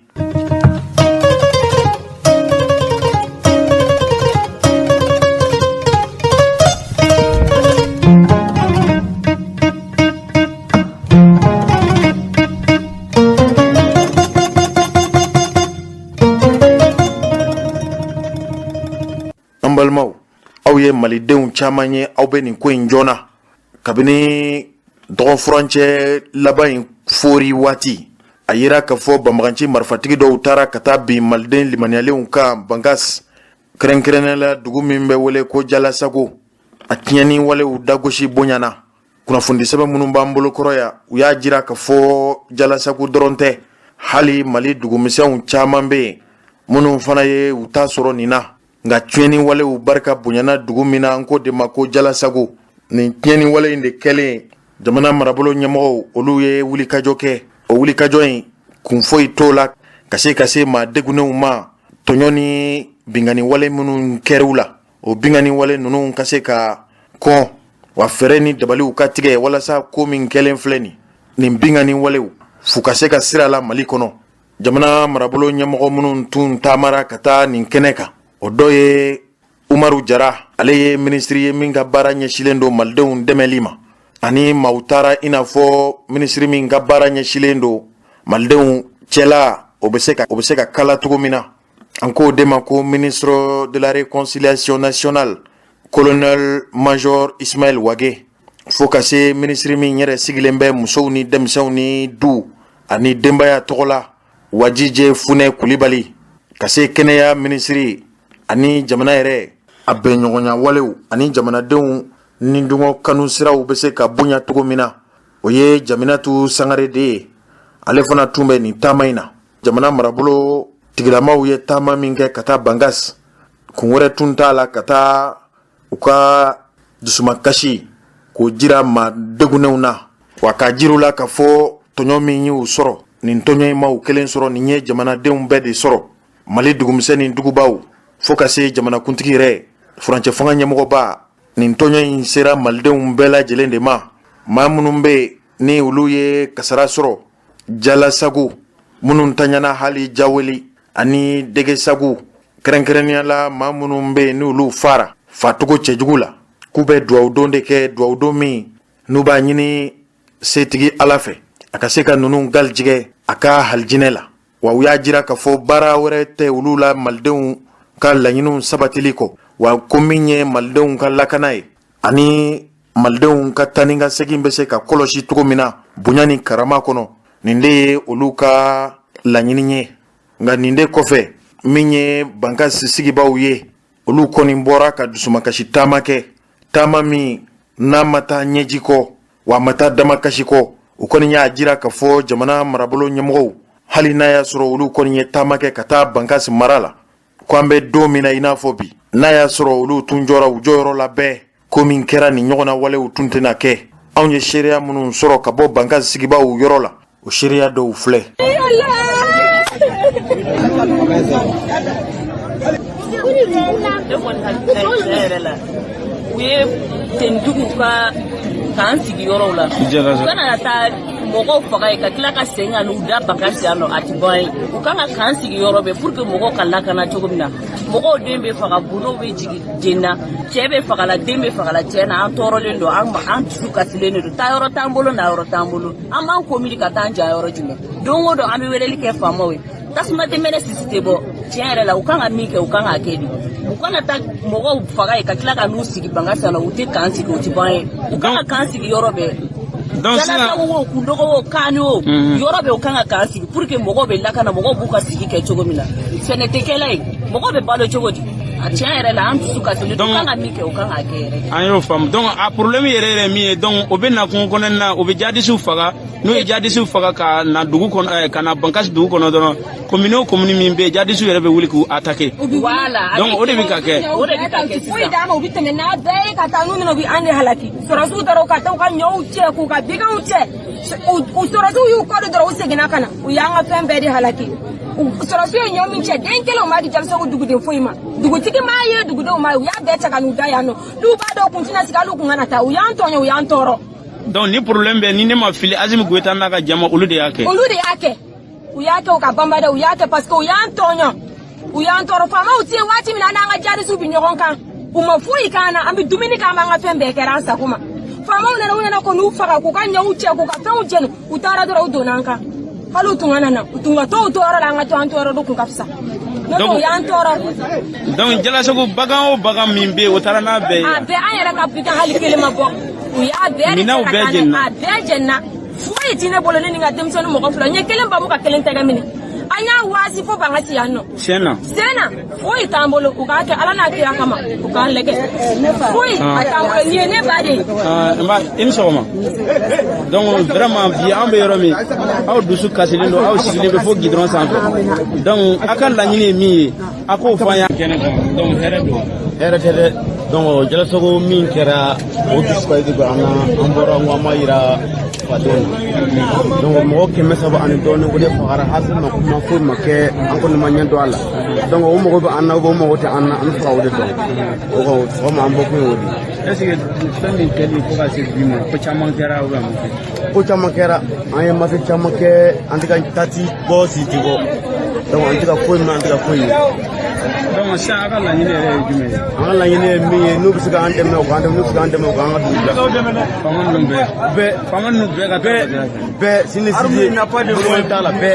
An balimaw, aw ye malidenw caman ye, aw bɛ nin ko in joona kabini dɔgɔfurancɛ laban in fori waati. A yira k'a fɔ banbaganci marifatigi dɔw taara ka taa bin maliden limaniyalenw kan Bankas, kɛrɛnkɛrɛnnenya la dugu min bɛ wele ko Jalasago. A tiɲɛni walew dagosi bonyana. Kunnafonidisɛbɛn minnu b'an bolo kɔrɔ yan, u y'a jira k'a fɔ Jalasago dɔrɔn tɛ, hali Mali dugumisɛnw caman bɛ yen minnu fana ye u ta sɔrɔ nin na. Nka tiɲɛni walew barika bonyana dugu min na, an k'o de ma ko Jalasago. Nin tiɲɛni wale in de kɛlen, jamana marabolo ɲɛmɔgɔw olu ye wulikajɔ kɛ. O wulikajɔ in kun foyi t'o la ka se ka se maa degunnenw ma, tɔɲɔ ni binkanni wale minnu kɛr'u la, o binkanni wale ninnu ka se ka kɔn, wa fɛɛrɛ ni dabaliw ka tigɛ walasa ko min kɛlen filɛ nin, nin binkanni walew fu ka se ka sira la Mali kɔnɔ. Jamana marabolo ɲɛmɔgɔ minnu tun taamara ka taa nin kɛnɛ kan, o dɔ ye Umaru Jara, ale ye minisiri ye min ka baara ɲɛsilen don malidenw dɛmɛli ma, ani maaw taara i n'a fɔ minisiri min ka baara ɲɛsilen don malidenw cɛla o bɛ se ka o bɛ se ka kala cogo min na, an k'o de ma ko ministre de la réconciliation nationale, colonel major Ismaël Wage, fo ka se minisiri min yɛrɛ sigilen bɛ musow ni denmisɛnw ni du ani denbaya tɔgɔ la, Wajije Funɛ Kulibali, ka se kɛnɛya minisiri ani jamana yɛrɛ a bɛnɲɔgɔnya walew ani jamanadenw ni dungɔ kanu siraw bɛ se ka bonya cogo min na, o ye Jaminatu Sangare de ye. Ale fana tun bɛ nin taama in na. Jamana marabolo tigilamaw ye taama min kɛ ka taa Bankas, kun wɛrɛ tun t'a la ka taa u ka dusumakasi k'o jira maa degunnenw na, wa k'a jir'u la k'a fɔ tɔɲɔ min y'u sɔrɔ, nin tɔɲɔ in ma u kelen sɔrɔ, nin ye jamanadenw bɛɛ de sɔrɔ, Mali dugumisɛn ni dugubaw, fo ka se jamanakuntigi yɛrɛ, furancɛ fanga ɲɛmɔgɔba. Nin tɔɲɔ in sera malidenw bɛɛ lajɛlen de ma. Maa minnu bɛ yen ni olu ye kasara sɔrɔ Jalasago, minnu taɲana hali Jaweli ani Degesagu, kɛrɛnkɛrɛnnenya la maa minnu bɛ yen ni olu fara facogo cɛjugu la, k'u bɛ dugawudon de kɛ, dugawudon min n'u b'a ɲini setigi Ala fɛ a ka se ka ninnu garijɛgɛ a ka halijinɛ la. Wa u y'a jira k'a fɔ baara wɛrɛ tɛ olu la malidenw ka laɲiniw sabatili kɔ, wa ko min ye malidenw ka lakana ye ani malidenw ka taa ni ka segin bɛ se ka kɔlɔsi cogo min na bonya ni karama kɔnɔ, nin de ye olu ka laɲini ye. Nka nin de kɔfɛ, min ye Bankas sigibaaw ye, olu kɔni bɔra ka dusumakasi taama kɛ, taama min n'a ma taa ɲɛji kɔ, wa a ma taa damakasi kɔ. U kɔni y'a jira k'a fɔ jamana marabolo ɲɛmɔgɔw, hali n'a y'a sɔrɔ olu kɔni ye taama kɛ ka taa Bankas mara la, ko an bɛ don min na i n'a fɔ bi, n'a y'a sɔrɔ olu tun jɔra u jɔyɔrɔ la bɛɛ, ko min kɛra nin ɲɔgɔnna walew tun tɛna kɛ. Anw ye seereya minnu sɔrɔ ka bɔ Bankas sigibaaw yɔrɔ la, o seereya dɔw filɛ. Ne kɔni hakilina ye tiɲɛ yɛrɛ la, u ye tenitigiw ka k'an sigi yɔrɔw la, u kana taa mɔgɔw faga yen ka tila ka segin ka n'u da Bankas yan nɔ, a ti bɔ an ye. U kan ka k'an sigi yɔrɔ bɛɛ pour que mɔgɔw ka lakana cogo min na. Mɔgɔw den bɛ faga, bundow bɛ jigin jen na, cɛ bɛ fagala, den bɛ fagala. Tiɲɛ na, an tɔɔrɔlen don, an dusu kasilen de don. Taa yɔrɔ t'an bolo, na yɔrɔ t'an bolo. An b'an komiri ka taa an ja yɔrɔ jumɛn? Don o don an bɛ weleli kɛ faamaw ye, tasuma tɛ mɛnɛ, sisi tɛ bɔ. Tiɲɛ yɛrɛ la, u kan ka min kɛ, u kan k'a kɛ de. U kana taa mɔgɔw faga yen ka tila ka n'u sigi Bankas na. U tɛ k'an sigi, o tɛ ban ye. U kan ka k'an sigi yɔrɔ bɛɛ. Jalasago o, Kundogo o, Kani o, yɔrɔ bɛɛ u kan ka k'an sigi pour que mɔgɔw bɛ lakana, mɔgɔw b'u ka sigi kɛ cogo min na. Sɛnɛ tɛ kɛla yen, mɔgɔw bɛ balo cogo di? A tiɲɛ yɛrɛ la, an dusu kasilen don. U kan ka min kɛ, u kan k'a kɛ yɛrɛ. An y'o faamu. Donc a problème yɛrɛ yɛrɛ min ye, donc o bɛ na kungo kɔnɔna na, o bɛ jadisiw faga. N'u ye jadisiw faga ka na dugu kɔnɔ, ka na Bankas dugu kɔnɔ dɔrɔn, commune o commune min bɛ yen, jadisiw yɛrɛ bɛ wuli k'u attaquer. Voilà. Donc o de bɛ ka kɛ. O de bɛ ka kɛ Foyi sisan. d'an ma, u bɛ tɛmɛ n'a bɛɛ ye ka taa. N'u nana, u bɛ an de halaki. Sɔrɔsiw taara ka taa u ka ɲɔw cɛ, k'u ka biganw cɛ. U sɔrɔsiw y'u kɔ don dɔrɔn, u seginna ka na, u y'an ka fɛn bɛɛ de halaki. Sɔrɔsiw ye ɲɔ min cɛ, den kelen u m'a di Jalasago duguden foyi ma. Dugutigi m'a ye, dugudenw m'a ye. U y'a bɛɛ cɛ ka n'u da yan nɔ. N'u b'a dɔn kun tɛna sigi, hali u kun kana taa. U y'an tɔɲɔ, u y'an tɔɔrɔ. Donc ni problème bɛ ni ne ma fili, Assimi Goïta n'a ka jama, olu de y'a kɛ. Olu de y'a kɛ, u y'a kɛ u ka banbada, u y'a kɛ parce que u y'an tɔɲɔ, u y'an tɔɔrɔ. Faamaw tɛ yen waati min na, an n'an ka jadisiw bɛ ɲɔgɔn kan, u ma foyi k'an na, an bɛ dumuni kɛ, an b'an ka fɛn bɛɛ kɛra an sago ma. Faamaw nana, u nana ko n'u faga, k'u ka ɲɔw cɛ, k'u ka fɛnw jɛni, u taara dɔrɔn, u donna an kan. Hali u tun kana na, u tun ka to u tɔɔrɔ la, an ka to an tɔɔrɔ do kun ka fisa. N'o tɛ, u y'an tɔɔrɔ. Donc Jalasago, bagan o bagan min bɛ yen, o taara n'a bɛɛ ye. A bɛɛ, an yɛrɛ ka bigan hali kelen ma bɔ. U y'a bɛɛ de Minɛnw cɛ ka bɛɛ taa n'a ye. jenina. A bɛɛ jenina. Foyi ti ne bolo, ne ni n ka denmisɛnnin mɔgɔ fila. N ye kelen bamu ka kelen tɛgɛ minɛ. An y'a waasi fo Bankass yan nɔ. Tiɲɛ na. Sen na, foyi t'an bolo. U k'a kɛ Ala n'a kira kama, u k'an lajɛ. Foyi a t'an bolo. Nin ye ne ba de ye. N ba, i ni sɔgɔma. Donc vraiment, bi an bɛ yɔrɔ min, aw dusu kasilen don, aw sigilen bɛ fo goudron sanfɛ. Donc a ka laɲini ye min ye, a k'o fɔ an ye kɛnɛ kan. Donc hɛrɛ don? Hɛrɛ tɛ dɛ. Donc Jalasago min kɛra, o dusukasi bɛ an na. An bɔra n ko an ma yira fadenw na. Donc mɔgɔ 300 ani dɔɔnin, o de fagara. Hali ma kuma foyi ma kɛ, an kɔni ma ɲɛ dɔn a la. Donc o mago bɛ an na, o mago tɛ an na, an bɛ fɛ ka o de dɔn. O kɔ sɔgɔma, an bɔ kun ye o de ye. Est ce que fɛn min kɛli fo ka se bi ma, ko caman kɛra ou bien a ma kɛ? Ko caman kɛra. An ye marche caman kɛ, an tɛ ka ta ti bɔ, si ti bɔ. Donc an tɛ ka foyi mɛn, an tɛ ka foyi ye. Donc sisan, a ka laɲini yɛrɛ ye jumɛn ye? An ka laɲini ye min ye, n'u bɛ se k'an dɛmɛ, u k'an dɛmɛ. N'u bɛ se k'an dɛmɛ, u k'an ka dugu bila. Faama ninnu bɛɛ? Bɛɛ. Faama ninnu bɛɛ ka Bɛɛ, bɛɛ. Sini sisi foyi t'a la, bɛɛ.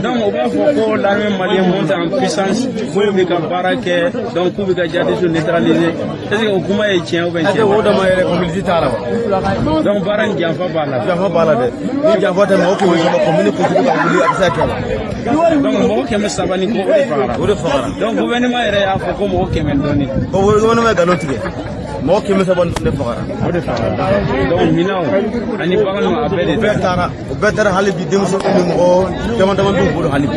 Donc u b'a fɔ ko l'armée malienne monte en puissance, k'u bɛ ka baara kɛ, donc k'u bɛ ka djihadistes neutraliser. Est ce que o kuma ye tiɲɛ ou bien Est-ce que tiɲɛ? O dama yɛrɛ, communauté t'a la wa? Donc baara in, janfa b'a la? Janfa b'a la dɛ. Ni janfa tɛ, mɔgɔ 300, commune kojugu ka wuli, a bɛ se ka kɛ wa? Donc mɔgɔ 300 ni kɔ, o de fagara? O de fagara. Donc gouvernement yɛrɛ y'a fɔ ko mɔgɔ 100 dɔɔni. O gouvernement ye nkalon tigɛ. Mɔgɔ 300 ni de fagara. O de fagara. Donc minɛnw ani baganw, a bɛɛ de? O bɛɛ taara, o bɛɛ taara. Hali bi, denmisɛnninw ni mɔgɔ dama dama b'u bolo hali bi.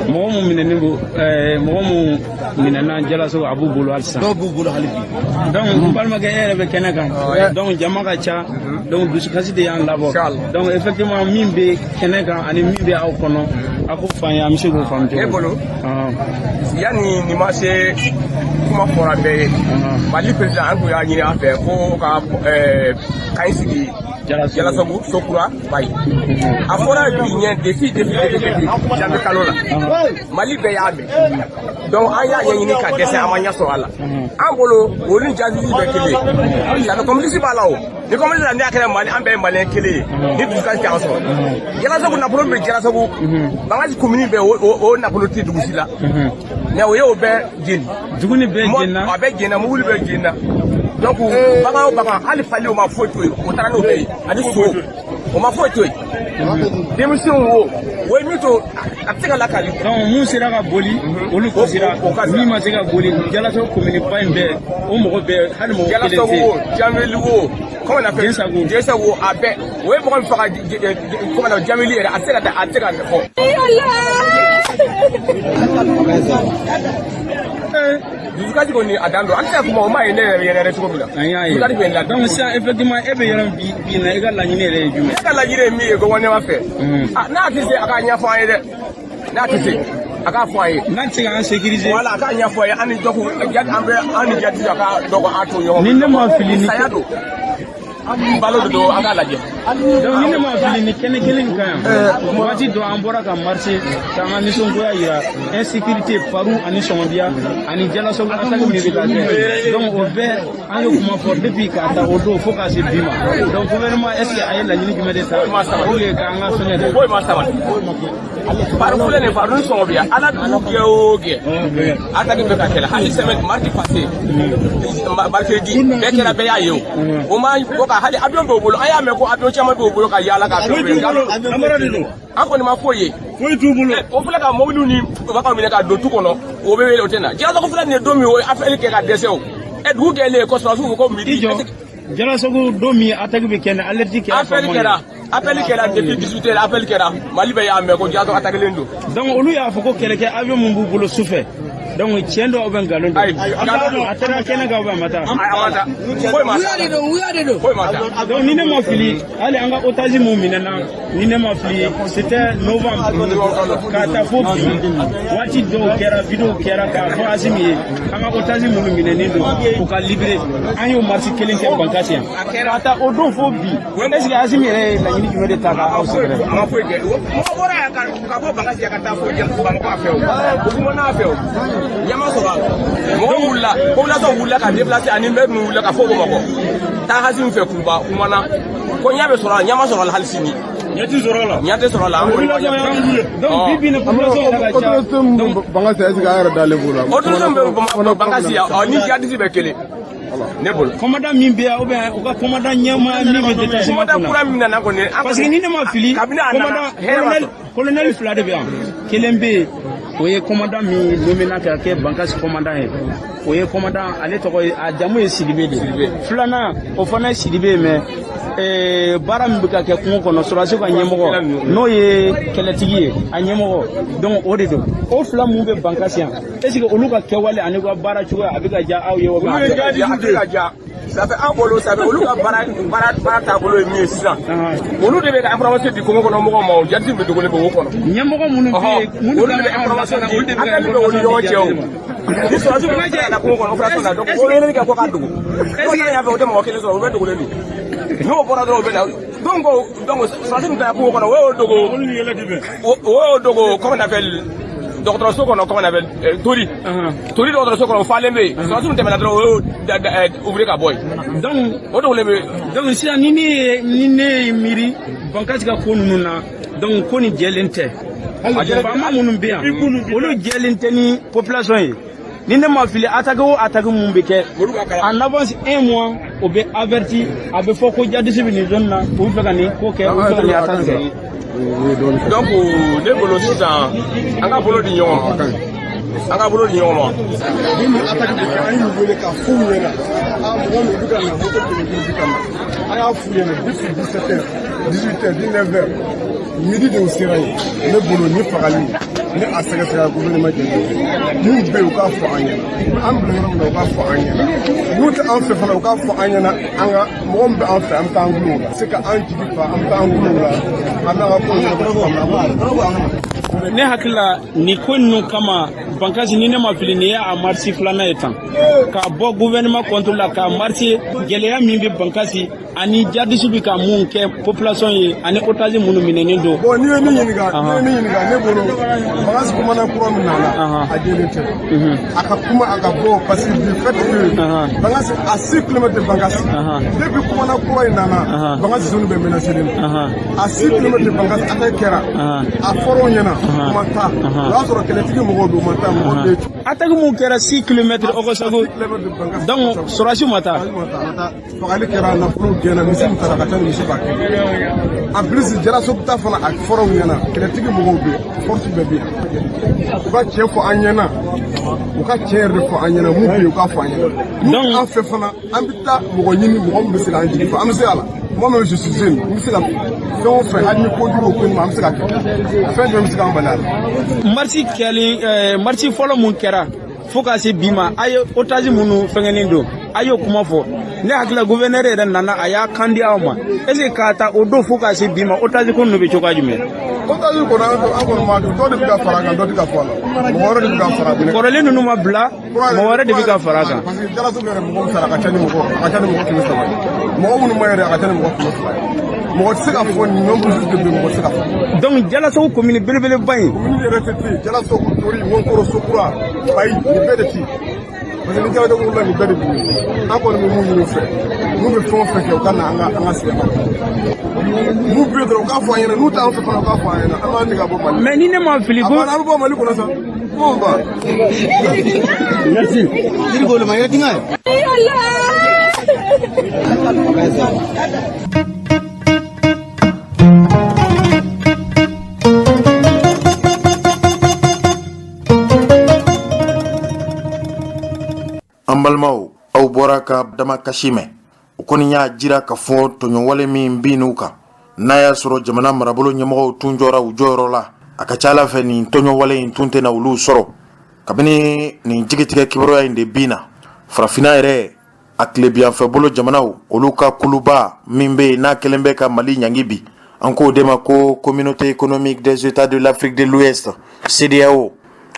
Mɔgɔ mun minɛnen don, mɔgɔ mun minɛna Jalaso, a b'u bolo hali sisan? Dɔw b'u bolo hali bi. Donc n balimakɛ, e yɛrɛ bɛ kɛnɛ kan. Donc jama ka ca, donc dusukasi de y'an labɔ. Donc effectivement, min bɛ kɛnɛ kan ani min bɛ aw kɔnɔ, a k'o f'an ye, an bɛ se k'o faamu cogo Ne di? bolo, yanni nin ma se, kuma fɔra bɛɛ ye. Mali président, an tun y'a ɲini an fɛ ko ka kan sigi Jalasagu Sokura Bayi. A fɔra bi ɲɛ depuis janvier kalo la, Mali bɛɛ y'a mɛn. Donc an y'a ɲɛɲini ka dɛsɛ, an ma ɲɛ sɔrɔ a la. An bolo, olu ni jihadistes bɛɛ kelen ye. Ça fait complice b'a la. O ni complice la, n'a kɛra Mali, an bɛɛ ye Malien kelen ye. Ni dusukasi tɛ an sɔrɔ Jalasagu, nafolo min bɛ Jalasagu, Bankass commune bɛɛ, o nafolo tɛ dugu si la. Mais o ye o bɛɛ jeni. Dugu ni bɛɛ jenina? A bɛɛ jenina, mobili bɛɛ jenina. Donc bagan o bagan, hali fali, o ma foyi to yen. O taara n'o bɛɛ ye, ani so, o ma foyi to yen. Denmisɛnw, o ye min to, a tɛ se ka lakali. Donc mun sera ka boli, olu kasira. Min ma se ka boli, Jalasagu commune ba in bɛɛ, o mɔgɔ bɛɛ, hali mɔgɔ kelen tɛ Jalasagu yen. o, Jameli o, comment on appelle? Jensagu. Jensagu, a bɛɛ. O ye mɔgɔ min faga, comment on appelle, Jameli yɛrɛ, a tɛ se ka taa, a tɛ se ka fɔ. Dusukasi kɔni, a dan don. An tɛ se ka kuma, o ma ye ne yɛrɛ yɛrɛ cogo min na. An y'a ye. Dusukasi bɛ n la. Donc sisan, effectivement, e bɛ yɔrɔ min bi bi in na, i ka laɲini yɛrɛ ye jumɛn? Ne ka laɲini ye min ye gouvernement fɛ, n'a tɛ se, a k'a ɲɛfɔ an ye dɛ. N'a tɛ se, a k'a fɔ an ye. N'a tɛ se k'an sécuriser? Voilà, a k'a ɲɛfɔ an ye. An ni dɔgɔ, an bɛ an ni jati, a ka dɔgɔ an to ɲɔgɔn. Ni ne ma fili ni Saya don, balo de don, an k'a lajɛ. Donc ni ne ma fili, ni kɛnɛ kelen in kan yan, waati dɔ an bɔra ka marcher k'an ka nisɔngoya yira, insécurité faru ani sɔngɔbiya ani Jalasagu attaque min bɛ ka kɛ. Donc o bɛɛ, an ye kuma fɔ depuis k'a ta o don fo k'a se bi ma. Donc gouvernement, est ce que a ye laɲini jumɛn de ta pour que k'an ka fɛngɛ dɛ? Foyi ma sabati. Faru filɛ nin ye, faru ni sɔngɔbiya, ala dugu gɛ o gɛ, attaque bɛ ka kɛlɛ. Hali semaine mardi passé, mercredi, bɛɛ kɛra, bɛɛ y'a ye. O ma bɔ ka hali avion b'o bolo. An y'a mɛn ko avion caman b'o bolo ka yaala ka fɛn bɛɛ. An kɔni ma foyi ye. Foyi t'u bolo. O filɛ ka mobiliw ni baganw minɛ ka don tu kɔnɔ, o bɛ wele, o tɛ na. Jalasagu filɛ nin ye, don min o ye affaire kɛ ka dɛsɛ, o ɛ dugu gɛlen ko sɔrɔdasiw ko ko midi. I jɔ, Jalasagu, don min attaque bɛ kɛ, ni alerte kɛra? Appel kɛra, appel kɛra depuis 18 heures. Appel kɛra, Mali bɛɛ y'a mɛn ko Jalasagu attaqué len don. Donc olu y'a fɔ ko kɛlɛkɛ avion mun b'u bolo sufɛ, donc tiɲɛ don ou bien nkalon don? Ayi, nkalon don. A taara kɛnɛ kan ou bien a ma taa? A ma taa, foyi ma taa, foyi ma taa. Donc ni ne ma fili, hali an ka otage mun minɛna, ni ne ma fili, c'était novembre k'a ta fo bi, waati dɔw kɛra, vidéo kɛra k'a fɔ Asimi ye, an ka otage minnu minɛnen don, u ka libéré. An y'o marche kelen kɛ Bankasi yan k'a ta o don fo bi. Est ce que Asimi yɛrɛ ye laɲini jumɛn de ta ka aw sɛgɛrɛ? A ma foyi kɛ. Mɔgɔ bɔra yan ka bɔ Bankasi yan ka taa fo Bamakɔ a fɛ, o o kuma n'a fɛ, o ɲɛ ma sɔrɔ a la. Mɔgɔw wulila, population wulila ka déplacer, ani maire ninnu wulila ka fɔ Bamakɔ taa Asimi fɛ Kuluba, kumana ko ɲɛ bɛ sɔrɔ a la, ɲɛ ma sɔrɔ a la hali sini. Ɲɛ ti sɔrɔ a la. Ɲɛ tɛ sɔrɔ a la, an kɔni ma ɲɛ. Donc bi bi in na, population yɛrɛ ka ca. Autorité min bɛ Bankasi, est ce que a yɛrɛ dalen b'o la? Autorité min bɛ Bankasi yan, ni jihadiste bɛ kelen. Ne bolo. Commandant min bɛ yan ou bien u ka commandant ɲɛmaa min bɛ détachement Commandant kura min nana kɔni. Parce que ni ne ma fili, Kabini a nana, commandant hɛrɛ b'a colonel sɔrɔ. Colonel fila de bɛ yan. Kelen bɛ yen, o ye commandant min nommé na ka kɛ Bankasi commandant ye. O ye commandant, ale tɔgɔ ye, a jamu ye Sidibe de ye. Filanan, o fana ye Sidibe ye, mais baara min bɛ ka kɛ kungo kɔnɔ, sɔrɔdasiw ka ɲɛmɔgɔ, n'o ye kɛlɛtigi ye, a ɲɛmɔgɔ, donc o de don. O fila mun bɛ Bankasi yan, est ce que olu ka kɛwale ani ka baara cogoya, a bɛ ka diya aw ye wa? Olu ye a tɛ ka diya. Ça fait an bolo, ça fait olu ka baara taabolo ye min ye sisan. Olu de bɛ ka information di kungo kɔnɔ mɔgɔw ma, o jati bɛ dogolen bɛ wo kɔnɔ. Ɲɛmɔgɔ minnu bɛ yen, minnu Olu de bɛ information di, olu de bɛ ka hakili bɛ olu ɲɔgɔn cɛ o. Ni sɔrɔdasiw bɛ ka na kungo kɔnɔ opération na, donc o weleli kɛ ko k'a dogo. N'o taara yan fɛ, o tɛ mɔgɔ kelen sɔrɔ, o bɛ dogolen don. N'o bɔra dɔrɔn, o bɛ na. Donc sɔrɔdasi min taara kungo kɔnɔ, o y'o dogo. O y'o dogo, comment on appelle, dɔgɔtɔrɔso kɔnɔ, comment on appelle, Tori. Tori dɔgɔtɔrɔso kɔnɔ, o falen bɛ yen. Sɔrɔdasi min tɛmɛna dɔrɔn, o y'o ouvrir ka bɔ yen. Donc O dogolen bɛ yen. Donc sisan, ni ne ye miiri Bankasi ka ko ninnu na, donc ko nin jɛlen tɛ. Faama minnu bɛ yan, olu jɛlen tɛ ni population ye. Ni ne ma fili, attaque o attaque mun bɛ kɛ en avance un mois, o bɛ averti, a bɛ fɔ ko djihadiste bɛ nin zone na, u bɛ fɛ ka nin ko kɛ, u bɛ fɛ ka nin attaque kɛ. Donc ne bolo sisan, an ka bolo di ɲɔgɔn ma, an ka bolo di ɲɔgɔn ma. Ni attaque bɛ kɛ, an y'u wele k'a f'u ɲɛna: a mɔgɔ min bɛ ka na, moto kelen bɛ ka na, a y'a f'u ɲɛna depuis 17 heures, 18 heures, 19 heures, midi de u sera yen. Ne bolo, ni fagali ni a sɛgɛsɛgɛ, gouvernement jɛn mun bɛ yen, u k'a fɔ an ɲɛna. An bila yɔrɔ min na, u k'a fɔ an ɲɛna. N'u tɛ an fɛ fana, u k'a fɔ an ɲɛna. An ka mɔgɔ min bɛ an fɛ, an bɛ taa an gulo la se ka an jigi fa, an bɛ taa an gulo la, an b'an ka ko ɲɛnabɔ cogo min na. Ne hakili la, nin ko ninnu kama, Bankasi, ni ne ma fili, nin ye a marche filanan ye tan k'a bɔ gouvernement contre la, k'a marche gɛlɛya min bɛ Bankasi ani djihadiste bɛ ka mun kɛ population ye ani otage minnu minɛnen don. Bon, n'i ye min ɲininka, n'i ye min ɲininka, ne bolo, Bankasi commandant kura min nana, a jɛlen tɛ. A ka kuma, a ka bɔ, parce que du fait que Bankasi à 6 km de Bankasi, depuis commandant kura in nana, Bankasi zone bɛɛ menacé len don. À 6 km de Bankasi, attaque kɛra, a fɔra o ɲɛna, u ma taa. O y'a sɔrɔ kɛlɛtigi mɔgɔw don, u ma taa, mɔgɔ bɛ Attaque mun kɛra 6 km Ogossagou, donc sɔrɔdasiw ma taa. Fagali kɛra, nafolo gɛnna, misi min taara ka ca ni misi 1000. En plus, Jalasogu ta fana, a fɔra u ɲɛna, kɛlɛtigi mɔgɔw bɛ yen, force bɛɛ bɛ yen. U ka tiɲɛ fɔ an ɲɛna, u ka tiɲɛ yɛrɛ de fɔ an ɲɛna. Mun bɛ yen, u k'a fɔ an ɲɛna. N'u an fɛ fana, an bɛ taa mɔgɔ ɲini, mɔgɔ min bɛ se k'an jigi fa, an bɛ se a la. Moi même, je suis jeune, n bɛ se ka fɛn o fɛn, hali ni kojugu ko nin ma, an bɛ se ka kɛ fɛn jumɛn bɛ se k'an bali a la. Marche kɛlen, marche fɔlɔ mun kɛra fo ka se bi ma, a ye otage minnu fɛngɛnen don, a y'o kuma fɔ. Ne hakili la, gouverneur yɛrɛ nana, a y'a kan di aw ma. Est ce que k'a ta o don fo ka se bi ma, otage ko ninnu bɛ cogoya jumɛn? Otage kɔni, an kɔni m'a dɔn. Dɔ de bɛ ka fara a kan, dɔ tɛ ka fɔ a la, mɔgɔ wɛrɛ de bɛ ka fara a kan. Kɔrɔlen ninnu ma bila, mɔgɔ wɛrɛ de bɛ ka fara a kan. Parce que Jalasogu yɛrɛ, mɔgɔ min sara, a ka ca ni mɔgɔ, a ka ca ni mɔgɔ 300 ye. Mɔgɔ minnu ma yɛrɛ, a ka ca ni mɔgɔ 200 ye. Mɔgɔ tɛ se ka fɔ nin nombre de bɛ yen, mɔgɔ tɛ se ka fɔ. Donc Jalasogu commune belebeleba in. Commune yɛrɛ tɛ yen. Jalasogu, Tori, Wonkoro, Sokura, Bayi, nin bɛɛ de tɛ yen. Parce que ni Jalasogu wulila, nin bɛɛ de b'u ye. An kɔni bɛ mun ɲini u fɛ, n'u bɛ fɛn o fɛn kɛ, u ka na an ka sigi kan. N'u bɛ yen dɔrɔn, u k'a fɔ an ɲɛna. N'u t'an fɛ fana, u k'a fɔ an ɲɛna. An b'an nege bɔ Mali. Mais ni ne ma fili ko A banna, an bɛ bɔ Mali kɔnɔ sa. Kuma ba. Merci. Yiri Allah. An balimaw, aw bɔra ka damakasi mɛn. O kɔni y'a jira k'a fɔ tɔɲɔwale min bin n'u kan, n'a y'a sɔrɔ jamana marabolo ɲɛmɔgɔw tun jɔra u jɔyɔrɔ la, a ka ca ala fɛ nin tɔɲɔwale in tun tɛna olu sɔrɔ. Kabini nin jigitigɛ kibaruya in de bin na, farafinna yɛrɛ a tilebiyanfɛ bolo jamanaw, olu ka kuluba min bɛ yen, n'a kɛlen bɛ ka Mali ɲangi bi, an k'o de ma ko Communauté économique des États de l'Afrique de l'Ouest, CEDEAO.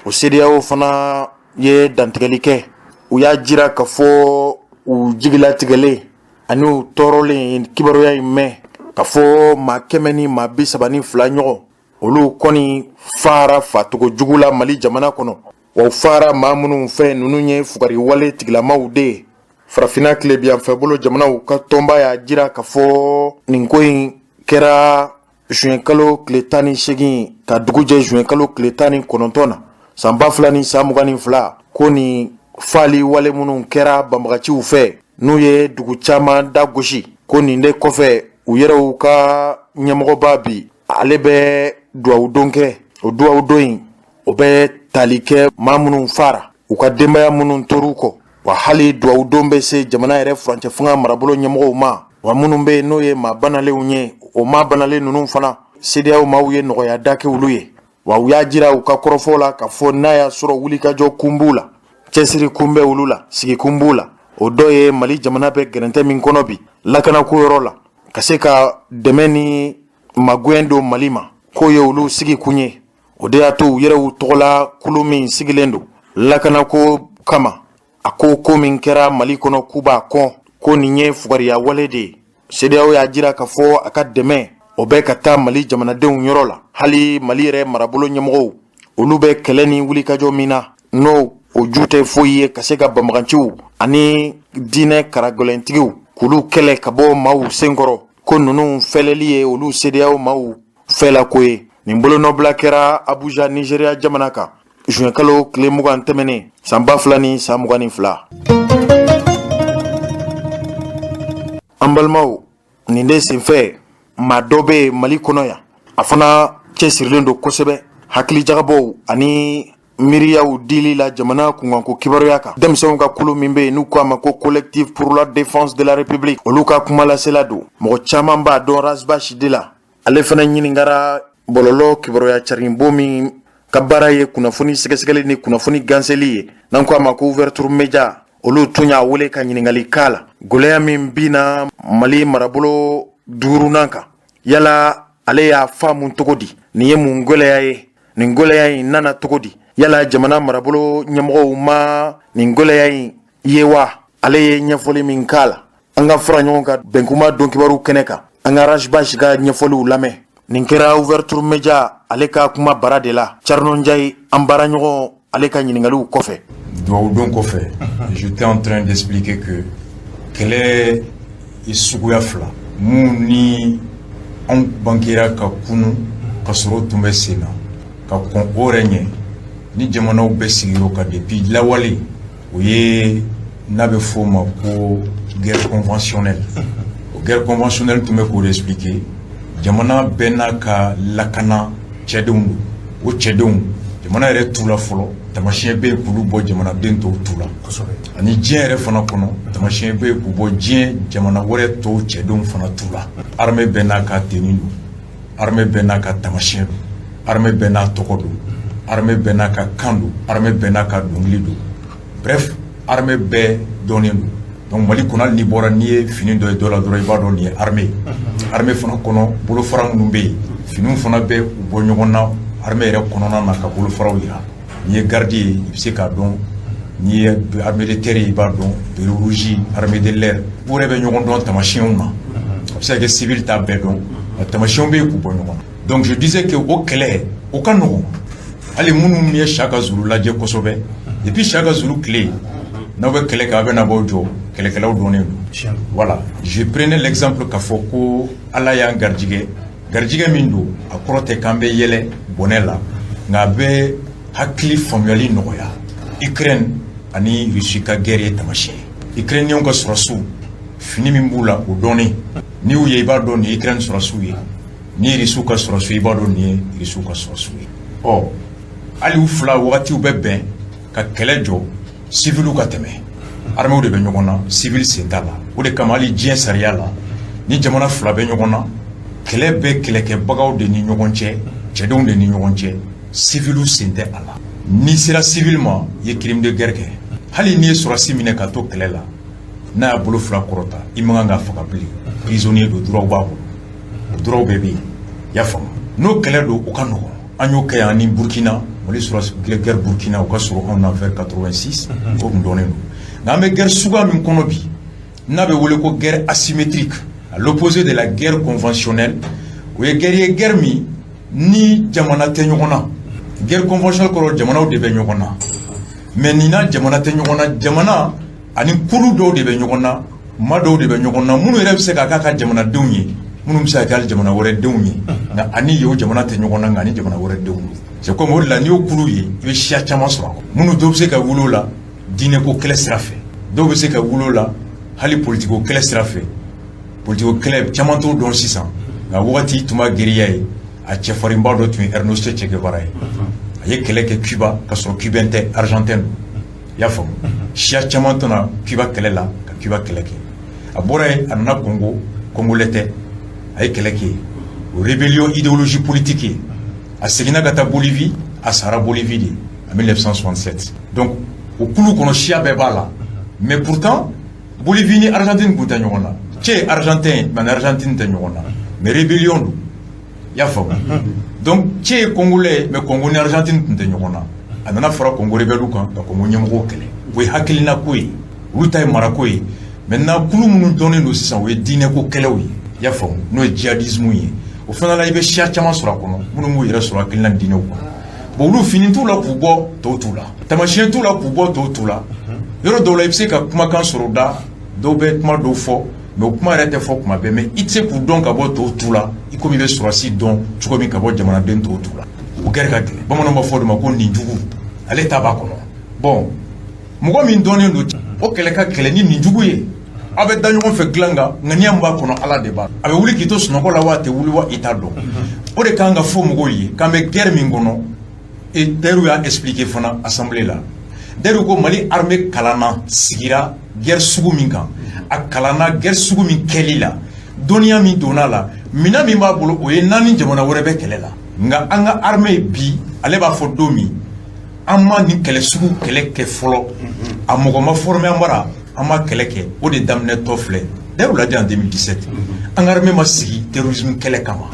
O CEDEAO fana ye dantigɛli kɛ. U y'a jira k'a fɔ u jigilatigɛlen ani u tɔɔrɔlen kibaruya in mɛn, k'a fɔ maa 132 ɲɔgɔn, olu kɔni fara fatogo jugu la Mali jamana kɔnɔ. Wa u fara maa minnu fɛ, ninnu ye fugariwale tigilamaw de ye. Farafinna tilebiyanfɛbolo jamanaw ka tɔnba y'a jira k'a fɔ nin ko in kɛra juin kalo tile 18 ka dugu jɛ juin kalo tile 19 na, san 2022, ko nin fali wale minnu kɛra banbagaciw fɛ. N'u ye dugu caman da gosi, ko nin de kɔfɛ u yɛrɛw ka ɲɛmɔgɔba bi ale bɛ duwawudon kɛ. O duwawudon in, o bɛ tali kɛ maa minnu fara, u ka denbaya minnu tor'u kɔ. Wa hali duwawudon bɛ se jamana yɛrɛ furancɛ fanga marabolo ɲɛmɔgɔw ma. Wa minnu bɛ yen n'o ye maa banalenw ye, o maa banalen ninnu fana, CEDEAO maaw ye nɔgɔya da kɛ olu ye. Wa u y'a jira u ka kɔrɔfɔ la k'a fɔ n'a y'a sɔrɔ wulikajɔ kun b'u la, cɛsiri kun bɛ olu la, sigi kun b'u la, o dɔ ye Mali jamana bɛ gɛrɛntɛ min kɔnɔ bi lakanako yɔrɔ la, ka se ka dɛmɛ ni magwɛn don Mali ma, k'o ye olu sigi kun ye. O de y'a to u yɛrɛw tɔgɔla kulu min sigilen don lakanako kama, a ko ko min kɛra Mali kɔnɔ, k'u b'a kɔn, ko nin ye fugariya wale de ye. CEDEAO y'a jira k'a fɔ a ka dɛmɛ, o bɛ ka taa Mali jamanadenw yɔrɔ la. Hali Mali yɛrɛ marabolo ɲɛmɔgɔw, olu bɛ kɛlɛ ni wulikajɔ min na, n'o o ju tɛ foyi ye ka se ka banbaganciw ani diinɛ karagɛlɛntigiw k'olu kɛlɛ ka bɔ maaw senkɔrɔ, ko ninnu fɛlɛli ye olu CEDEAO maaw fɛlako ye. Nin bolonɔbila kɛra Abuja, Nigéria jamana kan, juin kalo tile 20 tɛmɛnen san 2022. An balimaw, nin de senfɛ maa dɔ bɛ yen Mali kɔnɔ yan, a fana cɛsirilen don kosɛbɛ hakilijagabɔw ani miiriyaw dili la jamana kunkanko kibaruya kan. Denmisɛnw ka kulu min bɛ yen n'u ko a ma ko Collectif pour la défense de la République, olu ka kumalasela don. Mɔgɔ caman b'a dɔn Ras Bath de la. Ale fana ɲininkara bɔlɔlɔ kibaruya carinbo min ka baara ye kunnafoni sɛgɛsɛgɛli ni kunnafoni ganseli ye, n'an ko a ma ko Ouverture Media, olu tun y'a wele ka ɲininkali k'a la gɛlɛya min binna Mali marabolo duurunan kan, yala ale y'a faamu cogo di? Nin ye mun gɛlɛya ye? Nin gɛlɛya in nana cogo di? Yala jamana marabolo ɲɛmɔgɔw ma nin gɛlɛya in ye wa? Ale ye ɲɛfɔli min k'a la, an ka fara ɲɔgɔn kan Bɛnkuma don kibaru kɛnɛ kan, an ka Ras Bath ka ɲɛfɔliw lamɛn. Nin kɛra Ouverture Media ale ka kuma bara de la, Thierno Ndiaye, an baaraɲɔgɔn, ale ka ɲininkaliw kɔfɛ. Duwawudon kɔfɛ, j'étais en train d'expliquer que kɛlɛ ye suguya fila mun ni anw bangera ka kunu ka sɔrɔ tun bɛ sen na ka kɔn o yɛrɛ ɲɛ ni jamanaw bɛ sigiyɔrɔ kan depuis lawale, o ye n'a bɛ f'o ma ko guerre conventionnelle. O guerre conventionnelle tun bɛ k'o de expliquer: jamana bɛɛ n'a ka lakana cɛdenw don. O cɛdenw, jamana yɛrɛ t'u la fɔlɔ, tamasiyɛn bɛ yen k'olu bɔ jamanaden tɔw t'u la, ani diɲɛ yɛrɛ fana kɔnɔ, tamasiyɛn bɛ yen k'u bɔ diɲɛ jamana wɛrɛ tɔw cɛdenw fana t'u la. Armée bɛɛ n'a ka tenue don, armée bɛɛ n'a ka tamasiyɛn don, armée bɛɛ n'a tɔgɔ don, armée bɛɛ n'a ka kan don, armée bɛɛ n'a ka dɔnkili don, bref, armée bɛɛ dɔnnen don. Donc Mali kɔnɔ, hali n'i bɔra, n'i ye fini dɔ ye dɔ la dɔrɔn, i b'a dɔn nin ye armée ye. Armée fana kɔnɔ, bolofara minnu bɛ yen, finiw fana bɛ u bɔ ɲɔgɔn na armée yɛrɛ kɔnɔna na ka bolofaraw yira. N'i ye garde ye, i bɛ se k'a dɔn. N'i ye armée de terre ye, i b'a dɔn. Béret rouge, armée de l'air, u yɛrɛ bɛ ɲɔgɔn dɔn tamasiyɛnw na. A bɛ se ka kɛ civil t'a bɛɛ dɔn, nka tamasiyɛnw bɛ yen k'u bɔ ɲɔgɔn na. Donc je disais que o kɛlɛ, o ka nɔgɔn. Hali minnu ye Shaka Zulu lajɛ kosɛbɛ, depuis Shaka Zulu tile, n'aw bɛ kɛlɛ kɛ, a bɛ na b'aw jɔ, kɛlɛkɛlaw dɔnnen don. Voilà, je prenais l'exemple k'a fɔ ko Ala y'an garijɛgɛ, garijɛgɛ min don, a kɔrɔ tɛ k'an bɛ yɛlɛ bɔnɛ la, nka a bɛ hakili faamuyali nɔgɔya. Ukraine ani Russie ka guerre ye tamasiyɛn ye. Ukrainiens ka sɔrɔsiw, fini min b'u la, o dɔnnen, n'i y'u ye, i b'a dɔn nin ye Ukraine sɔrɔsiw ye. N'i ye Russiw ka sɔrɔsiw, i b'a dɔn nin ye Russiw ka sɔrɔsiw ye. Ɔ hali u fila wagatiw bɛ bɛn ka kɛlɛ jɔ, civiliw ka tɛmɛ, armées de bɛ ɲɔgɔn na, civil sen t'a la. O de kama hali diɲɛ sariya la, ni jamana fila bɛ ɲɔgɔn na, kɛlɛ bɛ kɛlɛkɛbagaw de ni ɲɔgɔn cɛ, cɛdenw de ni ɲɔgɔn cɛ, civiliw sen tɛ a la. N'i sera civil ma, i ye crime de guerre kɛ. Hali n'i ye sɔrɔsi minɛ ka to kɛlɛ la, n'a y'a bolo fila kɔrɔta, i man kan ka faga bilen, prisonnier don, droit b'a bolo, o droit bɛɛ bɛ yen, i y'a faamu. N'o kɛlɛ don, o ka nɔgɔn. An y'o kɛ yan ni Burkina, Mali sɔrɔsi guerre Burkina, o ka sɔrɔ anw na vers 86, o tun dɔnnen don. Nka an bɛ guerre suguya min kɔnɔ bi, n'a bɛ wele ko guerre asymétrique, à l'opposé de la guerre conventionnelle, o ye guerre ye, guerre min ni jamana tɛ ɲɔgɔn na. Guerre conventionnelle kɔrɔ, jamanaw de bɛ ɲɔgɔn na, mais nin na, jamana tɛ ɲɔgɔn na, jamana ani kulu dɔw de bɛ ɲɔgɔn na, maa dɔw de bɛ ɲɔgɔn na, minnu yɛrɛ bɛ se ka k'a ka jamanadenw ye, minnu bɛ se ka kɛ hali jamana wɛrɛ denw ye, nka ani yen o jamana tɛ ɲɔgɔn na, nka ani jamana wɛrɛ denw don. C'est comme o de la, n'i y'o kulu ye, i bɛ siya caman sɔrɔ a kɔnɔ, minnu dɔw bɛ se ka wuli o la diinɛ ko kɛlɛ sira fɛ, dɔw bɛ se ka wuli o la. Hali politiko kɛlɛ sira fɛ, politiko kɛlɛ caman t'o dɔn sisan, nka wagati tun b'a guérilla ye. A cɛfarinba dɔ tun ye Ernesto Che Guevara ye. A ye kɛlɛ kɛ Cuba ka sɔrɔ Cubain tɛ, Argentin don. I y'a faamu, siya caman tɛna Cuba kɛlɛ la ka Cuba kɛlɛ kɛ. A bɔra yen, a nana Congo, Congolais tɛ, a ye kɛlɛ kɛ yen, o rébellion idéologie politique ye. A seginna ka taa Bolivie, a sara Bolivie de en 1967. Donc o kulu kɔnɔ, siya bɛɛ b'a la, mais pourtant Bolivie ni Argentine tun tɛ ɲɔgɔn na. Che ye Argentin, mais Argentine tɛ ɲɔgɔn na, mais rébellion don, i y'a faamu. Donc Che ye Congolais, mais Congo ni Argentine tun tɛ ɲɔgɔn na. A nana fara Congo rebelle kan ka Congo ɲɛmɔgɔw kɛlɛ. O ye hakilina ko ye, olu ta ye marako ye. Maintenant, kulu minnu dɔnnen don sisan, o ye diinɛko kɛlɛw ye, i y'a faamu, n'o ye djihadisme ye. O fana la, i bɛ siya caman sɔrɔ a kɔnɔ minnu b'u yɛrɛ sɔrɔ hakilina diinɛw kɔnɔ. Bon, olu fini t'u la k'u bɔ tɔw t'u la, taamasiyɛn t'u la k'u bɔ tɔw t'u la. Yɔrɔ dɔw la, i bɛ se ka kumakan sɔrɔ u da, dɔw bɛ kuma dɔw fɔ, mais o kuma yɛrɛ tɛ fɔ kuma bɛɛ, mais i tɛ se k'u dɔn ka bɔ tɔw t'u la i komi i bɛ sɔrɔdasi dɔn cogo min ka bɔ jamanaden tɔw t'u la. O guerre ka gɛlɛn. Bamananw b'a fɔ o de ma ko ninjugu, ale ta b'a kɔnɔ. Bon, mɔgɔ min dɔnnen don, o kɛlɛ ka kɛlɛ ni ninjugu ye. Aw bɛ da ɲɔgɔn fɛ dilan kan, ŋaniya min b'a kɔnɔ, Ala de b'a. A bɛ wuli k'i to sunɔgɔ la wa, a tɛ wuli wa, i t'a dɔn. O de kan ka fɔ mɔgɔw ye k'an bɛ guerre min kɔnɔ. Et d'ailleurs, y'a expliqué fana assemblée la. D'ailleurs, ko Mali armée kalanna, sigira guerre sugu min kan, a kalanna guerre sugu min kɛli la, dɔnniya min donna la, minɛn min b'a bolo, o ye naani jamana wɛrɛ bɛ kɛlɛ la. Nka an ka armée bi, ale b'a fɔ don min an ma nin kɛlɛ sugu kɛlɛ kɛ fɔlɔ, a mɔgɔ ma formé an bara, an ma kɛlɛ kɛ, o de daminɛ tɔ filɛ. D'ailleurs, l'a dit en 2017, an ka armée ma sigi terrorisme kɛlɛ kama.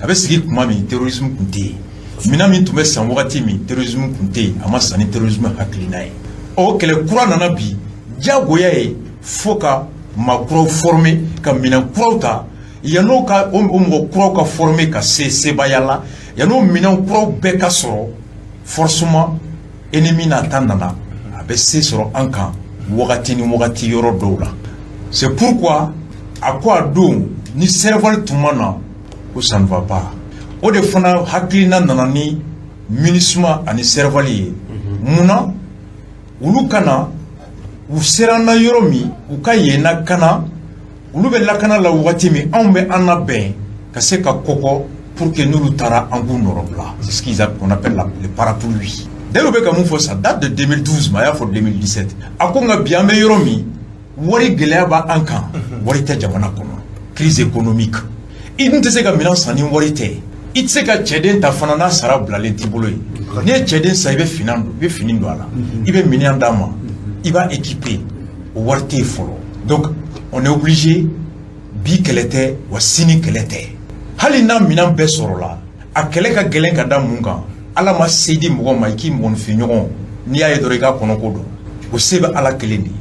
A bɛ sigi tuma min, terrorisme tun tɛ yen. Minɛn min tun bɛ san wagati min, terrorisme tun tɛ yen. A ma san ni terrorisme hakilina ye. Ɔ, kɛlɛ kura nana bi, diyagoya ye fo ka maa kuraw former, ka minɛn kuraw ta. Yann'o ka o mɔgɔ kuraw ka former ka se sebaaya la, yann'o minɛn kuraw bɛɛ ka sɔrɔ, forcément ennemi n'a ta nana, a bɛ se sɔrɔ an kan wagati ni wagati yɔrɔ dɔw la. C'est pourquoi a ko a don ni Serval tun ma na, ko ça ne va pas. O de fana hakilina nana ni MINUSMA ani Serval ye. Munna olu ka na? U sera an na yɔrɔ min, u ka yen lakana. Olu bɛ lakana la wagati min, anw bɛ an labɛn ka se ka kɔkɔ pour que n'olu taara, an k'u nɔrɔbila. C'est ce qu'ils qu'on appelle le parapluie. D'ailleurs, u bɛ ka mun fɔ, ça date de 2012, mais a y'a fɔ 2017. A ko nka bi an bɛ yɔrɔ min, wari gɛlɛya b'an kan, wari tɛ jamana kɔnɔ, crise économique. I dun tɛ se ka minɛn san ni wari tɛ. I tɛ se ka cɛden ta fana n'a sara bilalen t'i bolo ye. N'i ye cɛden san, i bɛ fini don, i bɛ fini don a la, i bɛ minɛn d'a ma, i b'a équiper, o wari tɛ yen fɔlɔ. Donc on est obligé. Bi kɛlɛ tɛ wa, sini kɛlɛ tɛ. Hali n'a minɛn bɛɛ sɔrɔla, a kɛlɛ ka gɛlɛn. Ka da mun kan? Ala ma se di mɔgɔ ma i k'i mɔgɔninfin ɲɔgɔn, n'i y'a ye dɔrɔn i k'a kɔnɔko dɔn. O se bɛ Ala kelen de ye.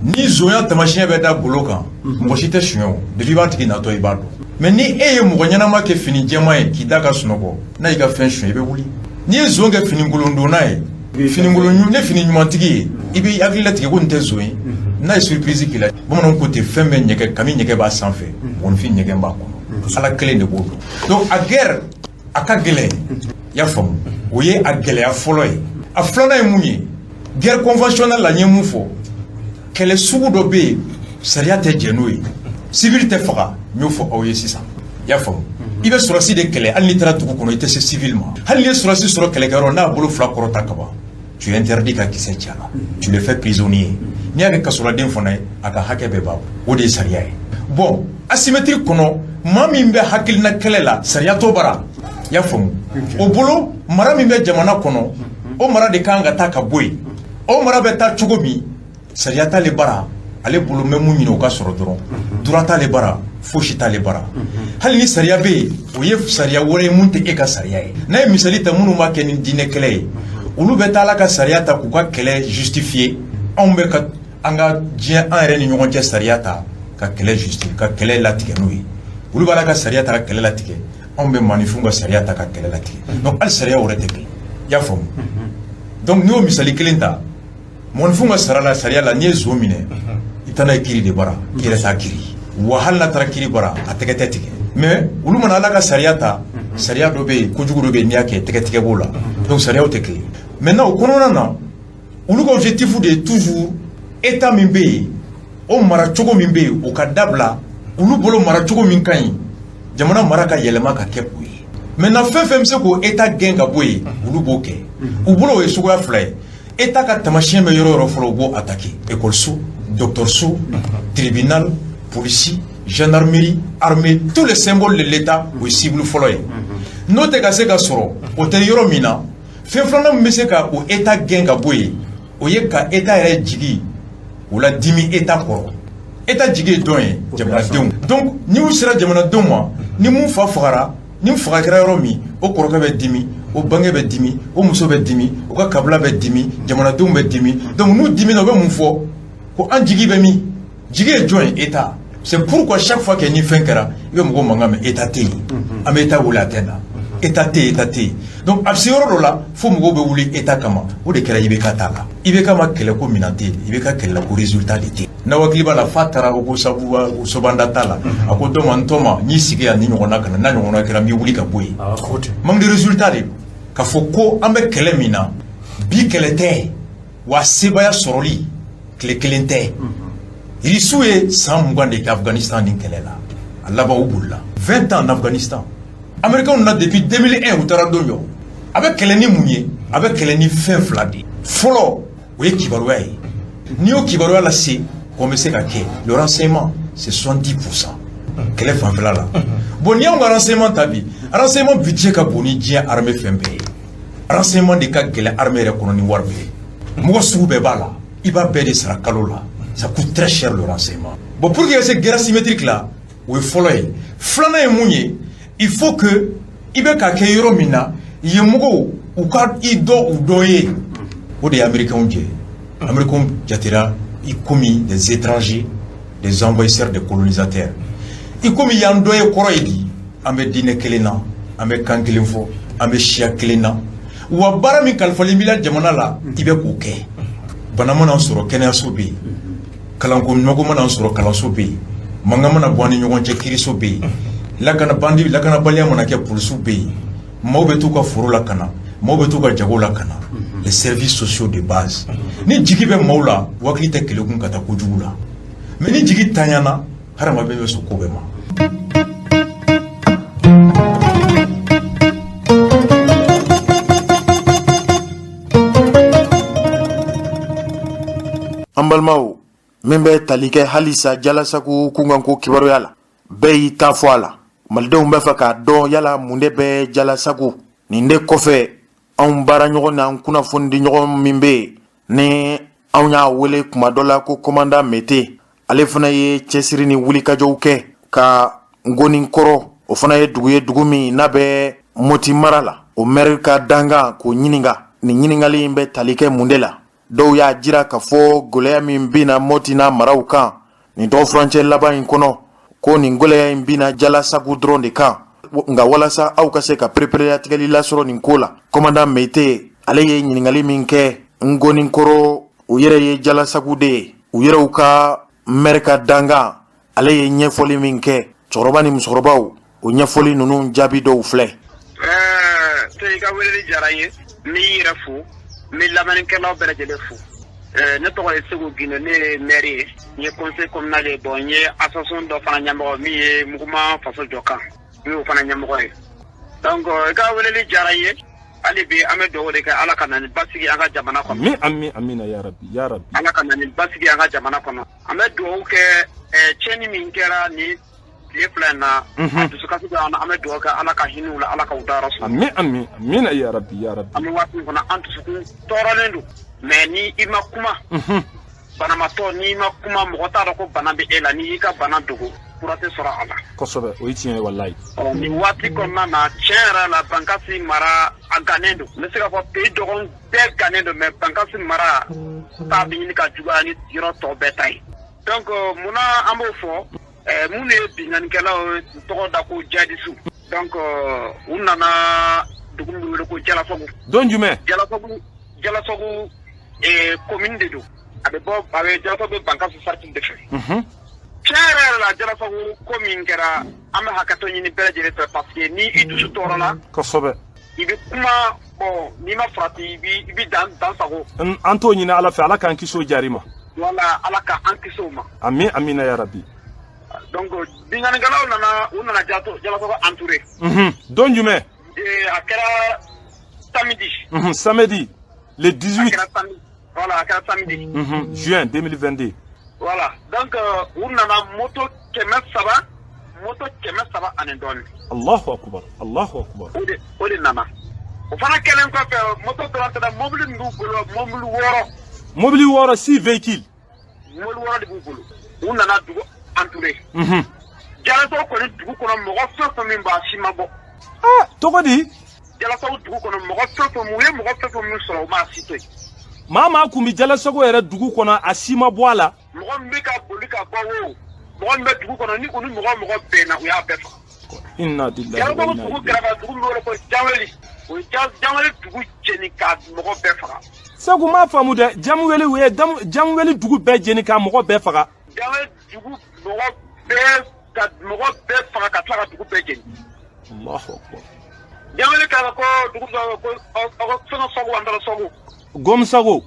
Ni zonya tamasiyɛn bɛ da golo kan, mɔgɔ si tɛ suɲɛ o. Depuis i b'a tigi natɔ, i b'a dɔn. Mais ni e ye mɔgɔ ɲɛnama kɛ fini jɛman ye k'i da ka sunɔgɔ, n'a y'i ka fɛn suɲɛ, i bɛ wuli. N'i ye zon kɛ finikolondonna ye, finikolon ne fini ɲumantigi ye, i b'i hakili latigɛ ko nin tɛ zon ye. N'a ye surprise k'i la, bamananw ko ten, fɛn bɛɛ ɲɛgɛn, kami ɲɛgɛn b'a sanfɛ, mɔgɔninfin ɲɛgɛn b'a kɔnɔ. Ala kelen de b'o dɔn. Donc a guerre a ka gɛlɛn, i y'a faamu. O ye a gɛlɛya fɔlɔ ye. A filanan ye mun ye? Guerre conventionnelle la, n ye mun fɔ? Kɛlɛ sugu dɔ bɛ yen, sariya tɛ jɛn n'o ye, civil tɛ faga. N y'o fɔ aw ye sisan, i y'a faamu. I bɛ sɔrɔdasi de kɛlɛ. Hali n'i taara dugu kɔnɔ, i tɛ se civil ma. Hali n'i ye sɔrɔdasi sɔrɔ kɛlɛkɛyɔrɔ, n'a bolo fila kɔrɔta kaban, tu es interdit ka kisɛ ci a la, tu le fais prisonnier. N'i y'a kɛ kasoladen fana ye, a ka hakɛ bɛɛ b'a bolo. O de ye sariya ye. Bon, asymétrie kɔnɔ, maa min bɛ hakilina kɛlɛ la, sariya t'o bara, i y'a faamu. O bolo, mara min bɛ jamana kɔnɔ, o mara de kan ka taa ka bɔ yen. O mara bɛ taa cogo min, sariya t'ale bara. Ale bolo, n bɛ mun ɲini, o ka sɔrɔ dɔrɔn. Droit t'ale bara, fosi t'ale bara. Hali ni sariya bɛ yen, o ye sariya wɛrɛ ye mun tɛ e ka sariya ye. N'a ye misali ta, minnu b'a kɛ ni diinɛ kɛlɛ ye, olu bɛ taa Ala ka sariya ta k'u ka kɛlɛ justifier. Anw bɛ ka an ka diɲɛ, an yɛrɛ ni ɲɔgɔn cɛ sariya ta ka kɛlɛ justifier, ka kɛlɛ latigɛ n'o ye. Olu b'a ka sariya ta ka kɛlɛ latigɛ, anw bɛ maaninfinw ka sariya ta ka kɛlɛ latigɛ. Donc hali sariya wɛrɛ tɛ kelen, i y'a faamu. Donc n'i y'o misali kelen ta, mɔgɔninfinw ka sara la, sariya la, n'i ye zon minɛ, i taa n'a ye kiiri de bara, i yɛrɛ t'a kiiri wa. Hali n'a taara kiiri bara, a tɛgɛ tɛ tigɛ. Mais olu mana Ala ka sariya ta, sariya dɔ bɛ yen, kojugu dɔ bɛ yen, n'i y'a kɛ, tɛgɛ tigɛ b'o la. Donc sariyaw tɛ kelen. Maintenant, o kɔnɔna na, olu ka objectif de ye toujours état min bɛ yen. O maracogo min bɛ yen, o ka dabila. Olu bolo, maracogo min ka ɲi, jamana mara ka yɛlɛma ka kɛ o ye. Maintenant, fɛn fɛn bɛ se k'o état gɛn ka bɔ yen, olu b'o kɛ. U bolo, o ye suguya fila ye. État ka tamasiyɛn bɛ yɔrɔ yɔrɔ fɔlɔ, u b'o attaquer: école, dɔgɔtɔrɔso, tribunal, polisi, gendarmerie, armée, tous les symboles de l'état, o ye cible fɔlɔ ye. N'o tɛ ka se ka sɔrɔ, o tɛ yɔrɔ min na, fɛn filanan min bɛ se ka o état gɛn ka bɔ yen, o ye ka état yɛrɛ jigi o la dimi état kɔrɔ. État jigi ye jɔn ye? Jamanadenw. Donc ni u sera jamanadenw ma, ni mun fa fagara, ni faga kɛra yɔrɔ min, o kɔrɔkɛ bɛ dimi, o bange bɛ dimi, o muso bɛ dimi, o ka kabila bɛ dimi, jamanadenw bɛ dimi. Donc n'u dimina, u bɛ mun fɔ? Ko an jigi bɛ min? Jigi ye jɔn ye? État. C'est pourquoi chaque fois que ni fɛn kɛra, i bɛ mɔgɔw mankan mɛn: état tɛ yen, an bɛ état wele, a tɛ na, état tɛ yen, état tɛ yen. Donc a bɛ se yɔrɔ dɔ la fo mɔgɔw bɛ wuli état kama. O de kɛra IBK ta la. IBK ma kɛlɛ ko minɛn tɛ yen, IBK kɛlɛla ko résultat de tɛ yen. N'aw hakili b'a la, f'a taara ko sabu sobanda t'a la, a ko dɔ ma: n tɔ ma n y'i sigi yan, ni ɲɔgɔnna ka na, n'a ɲɔgɔnna kɛra, n b'i wuli ka bɔ yen. Manque de résultat de. K'a fɔ ko an bɛ kɛlɛ min na bi, kɛlɛ tɛ wa, sebaaya sɔrɔli tile kelen tɛ. Irisiw ye san 20 de kɛ Afganistan ni kɛlɛ la, a laban u bolila. 20 ans en Afghanistan. Américains na depuis 2001, u taara don jɔ. A bɛ kɛlɛ ni mun ye? A bɛ kɛlɛ ni fɛn fila de ye. Fɔlɔ, o ye kibaruya ye. N'i y'o kibaruya lase, ko bɛ se ka kɛ, le renseignement, c'est 70% kɛlɛ fanfɛla la. Bon, n'i y'anw ka renseignement ta bi, renseignement budget ka bon ni diɲɛ armée fɛn bɛɛ ye. Renseignement de ka gɛlɛn armée yɛrɛ kɔnɔ ni wari bɛɛ ye. Mɔgɔ sugu bɛɛ b'a la, i b'a bɛɛ de sara kalo la. Ça coûte très cher, le renseignement. Bon, pour que ka se guerre asymétrique la, o ye fɔlɔ ye. Filanan ye mun ye? Il faut que i bɛ ka kɛ yɔrɔ min na, yen mɔgɔw u ka i dɔn, u dɔ ye. O de ye Américains jɛ. Américains jatera i komi des étrangers, des envahisseurs, des colonisateurs. I komi yan dɔ ye, kɔrɔ ye di, an bɛ diinɛ kelen na, an bɛ kan kelen fɔ, an bɛ siya kelen na. Wa baara min kalifalen b'i la jamana la, i bɛ k'o kɛ. Bana mana sɔrɔ, kɛnɛyaso bɛ yen. Kalanko nɔgɔ mana sɔrɔ, kalanso bɛ yen. Mankan mana bɔ an ni ɲɔgɔn cɛ, kiiriso bɛ yen. Lakana bandi, lakanabaliya mana kɛ, polisiw bɛ yen. Maaw bɛ t'u ka foro lakana, maaw bɛ t'u ka jago lakana, les services sociaux de base. Ni jigi bɛ maaw la, wakili tɛ kɛlɛkun ka taa kojugu la. Mais ni jigi tanyana, hadamaden bɛ sɔn ko bɛɛ ma. An balimaw, min bɛ tali kɛ halisa Jalasagu kunkanko kibaruya la, bɛɛ y'i ta fɔ a la. Malidenw bɛ fɛ k'a dɔn yala mun de bɛ Jalasagu nin de kɔfɛ. Anw baara ɲɔgɔn n'an kunnafoni ɲɔgɔn min bɛ yen ni anw y'a wele kuma dɔ la ko commandant Mete, ale fana ye cɛsiri ni wulikajɔw kɛ ka Ngɔninkɔrɔ, o fana ye dugu ye, dugu min n'a bɛ Moti mara la, o maire ka dankan k'o ɲininka. Nin ɲininkali in bɛ tali kɛ mun de la? Dɔw y'a jira k'a fɔ gɛlɛya min binna Moti n'a maraw kan nin tɔgɔ furancɛ laban in kɔnɔ, ko nin gɛlɛya in binna Jalasagu dɔrɔn de kan. Nka walasa aw ka se ka pereperelatigɛli lasɔrɔ nin ko la, commandant Mete ale ye ɲininkali min kɛ Ngɔninkɔrɔ, u yɛrɛ ye Jalasagu de ye, u yɛrɛw ka maire ka dankan, ale ye ɲɛfɔli min kɛ cɛkɔrɔba ni musokɔrɔbaw, o ɲɛfɔli ninnu jaabi dɔw filɛ. I ka weleli diyara n ye. N b'i yɛrɛ fo, n bɛ lamɛnnikɛlaw bɛɛ lajɛlen fo. Ne tɔgɔ ye Segu Gindo, ne ye maire ye, n ye conseil communal ye. Bon, n ye association dɔ fana ɲɛmɔgɔ min ye Mouvement Faso Jɔ kan, n y'o fana ɲɛmɔgɔ ye. Donc i ka weleli diyara n ye. Hali bi an bɛ dugawu de kɛ, Ala ka na ni basigi an ka jamana kɔnɔ. Amin, amin, amina, ya rabbi, ya rabbi. Ala ka na ni basigi an ka jamana kɔnɔ. An bɛ dugawu kɛ, tiɲɛni min kɛra nin tile 2 in na, a dusukasi bɛ an na. An bɛ dugawu kɛ, Ala ka hinɛ u la, Ala ka u dayɔrɔ suma. Amin, amin, amina, ya rabbi, ya rabbi. An bɛ waati min kɔnɔ, an dusukun tɔɔrɔlen don. Mais ni i ma kuma, banabaatɔ, n'i ma kuma, mɔgɔ t'a dɔn ko bana bɛ e la. N'i y'i ka bana dogo, fura tɛ sɔrɔ a la. Kosɛbɛ, o ye tiɲɛ ye, walayi. Ɔ, nin waati kɔnɔna na, tiɲɛ yɛrɛ la, Bankasi mara a gannen don. N bɛ se k'a fɔ pays dɔgɔn bɛɛ gannen don, mais Bankasi mara ta bɛ ɲini ka juguya ni yɔrɔ tɔ bɛɛ ta ye. Donc munna an b'o fɔ? Minnu ye binkannikɛlaw tɔgɔ da ko jadisiw, donc u nana dugu min bɛ wele ko Jalasagu. Don jumɛn? Jalasagu, Jalasagu commune de don. A bɛ bɔ, a bɛ Jalasagu bɛ Bankasi cercle de fɛ. Tiɲɛ yɛrɛ yɛrɛ la, Jalasagu ko min kɛra, an bɛ hakɛto ɲini bɛɛ lajɛlen fɛ, parce que ni i dusu tɔɔrɔ la, i bɛ kuma. Bon, n'i ma farati, i bɛ dan sago. An t'o ɲini Ala fɛ, Ala k'an kisi o jari ma. Wala Ala ka an kisi o ma. Ami amina ya Rabbi. Donc binkannikɛlaw nana, u nana Jalasago entouré. Don jumɛn? A kɛra samedi. Samedi le 18. A kɛra samedi. Voilà, a kɛra samedi. Juin 2022. Voilà. Donc u nana moto 300, moto 300 ani dɔɔnin. Allahu akbar, Allahu akbar. O de nana. O fana kɛlen kɔfɛ, moto dɔrɔn tɛ dɛ, mobili min b'u bolo, mobili 6. Mobili 6, 6 véhicules. Mobili 6 de b'u bolo. U nana dugu entouré. Jalasago kɔni dugu kɔnɔ mɔgɔ fɛn fɛn min b'a si ma bɔ. Ah, tɔgɔ di? Jalasago dugu kɔnɔ mɔgɔ fɛn fɛn, u ye mɔgɔ fɛn fɛn min sɔrɔ, u m'a si to yen. Maa kun bɛ Jalasago yɛrɛ dugu kɔnɔ, a si ma bɔ a la. Mɔgɔ min bɛ ka boli ka bɔ o, mɔgɔ min bɛ dugu kɔnɔ, ni u ni mɔgɔ bɛnna, u y'a bɛɛ faga. Inna lillahi wa inna Jalasago dugu kɛrɛfɛ dugu min bɛ wele ko Janweli, o ye Janweli dugu jeni ka mɔgɔ bɛɛ faga. Segu m'a faamu dɛ, Janweli, u ye Janweli dugu bɛɛ jeni ka mɔgɔ bɛɛ faga. Janweli dugu mɔgɔ bɛɛ ka mɔgɔ bɛɛ faga ka tila ka dugu bɛɛ jeni. Allahu akbar. Janweli kɛrɛfɛ ko dugu dɔ ko fɛn Sɔgu, an taara Sɔgu. Gomisago.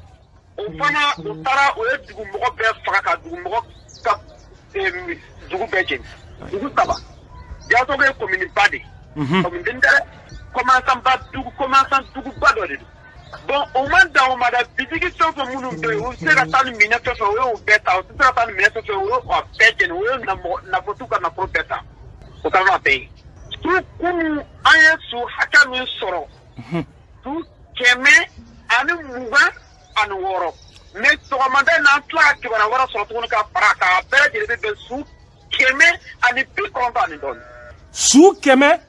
O fana u taara, u ye dugu mɔgɔ bɛɛ faga ka dugu mɔgɔ ka dugu bɛɛ jeni. Dugu 3. Jalasago ye commune ba de ye. Commune den tɛ dɛ. Commerçant ba dugu, commerçant duguba dɔ de don. Bon, o ma dan o ma dɛ, bitigi fɛn fɛn minnu bɛ yen, u bɛ se ka taa ni minɛn fɛn fɛn, u y'o bɛɛ ta, u tɛ se ka taa ni minɛn fɛn fɛn, u y'o bɛɛ jeni, u ye nafolotigiw ka nafolo bɛɛ ta. O taara n'a bɛɛ ye. Su kunun an ye su hakɛ min sɔrɔ, su 126. Mais sɔgɔmada in na, an tila ka kibaruya wɛrɛ sɔrɔ tuguni ka fara a kan, a bɛɛ lajɛlen bɛ bɛn su 190 ani dɔɔnin. Su 100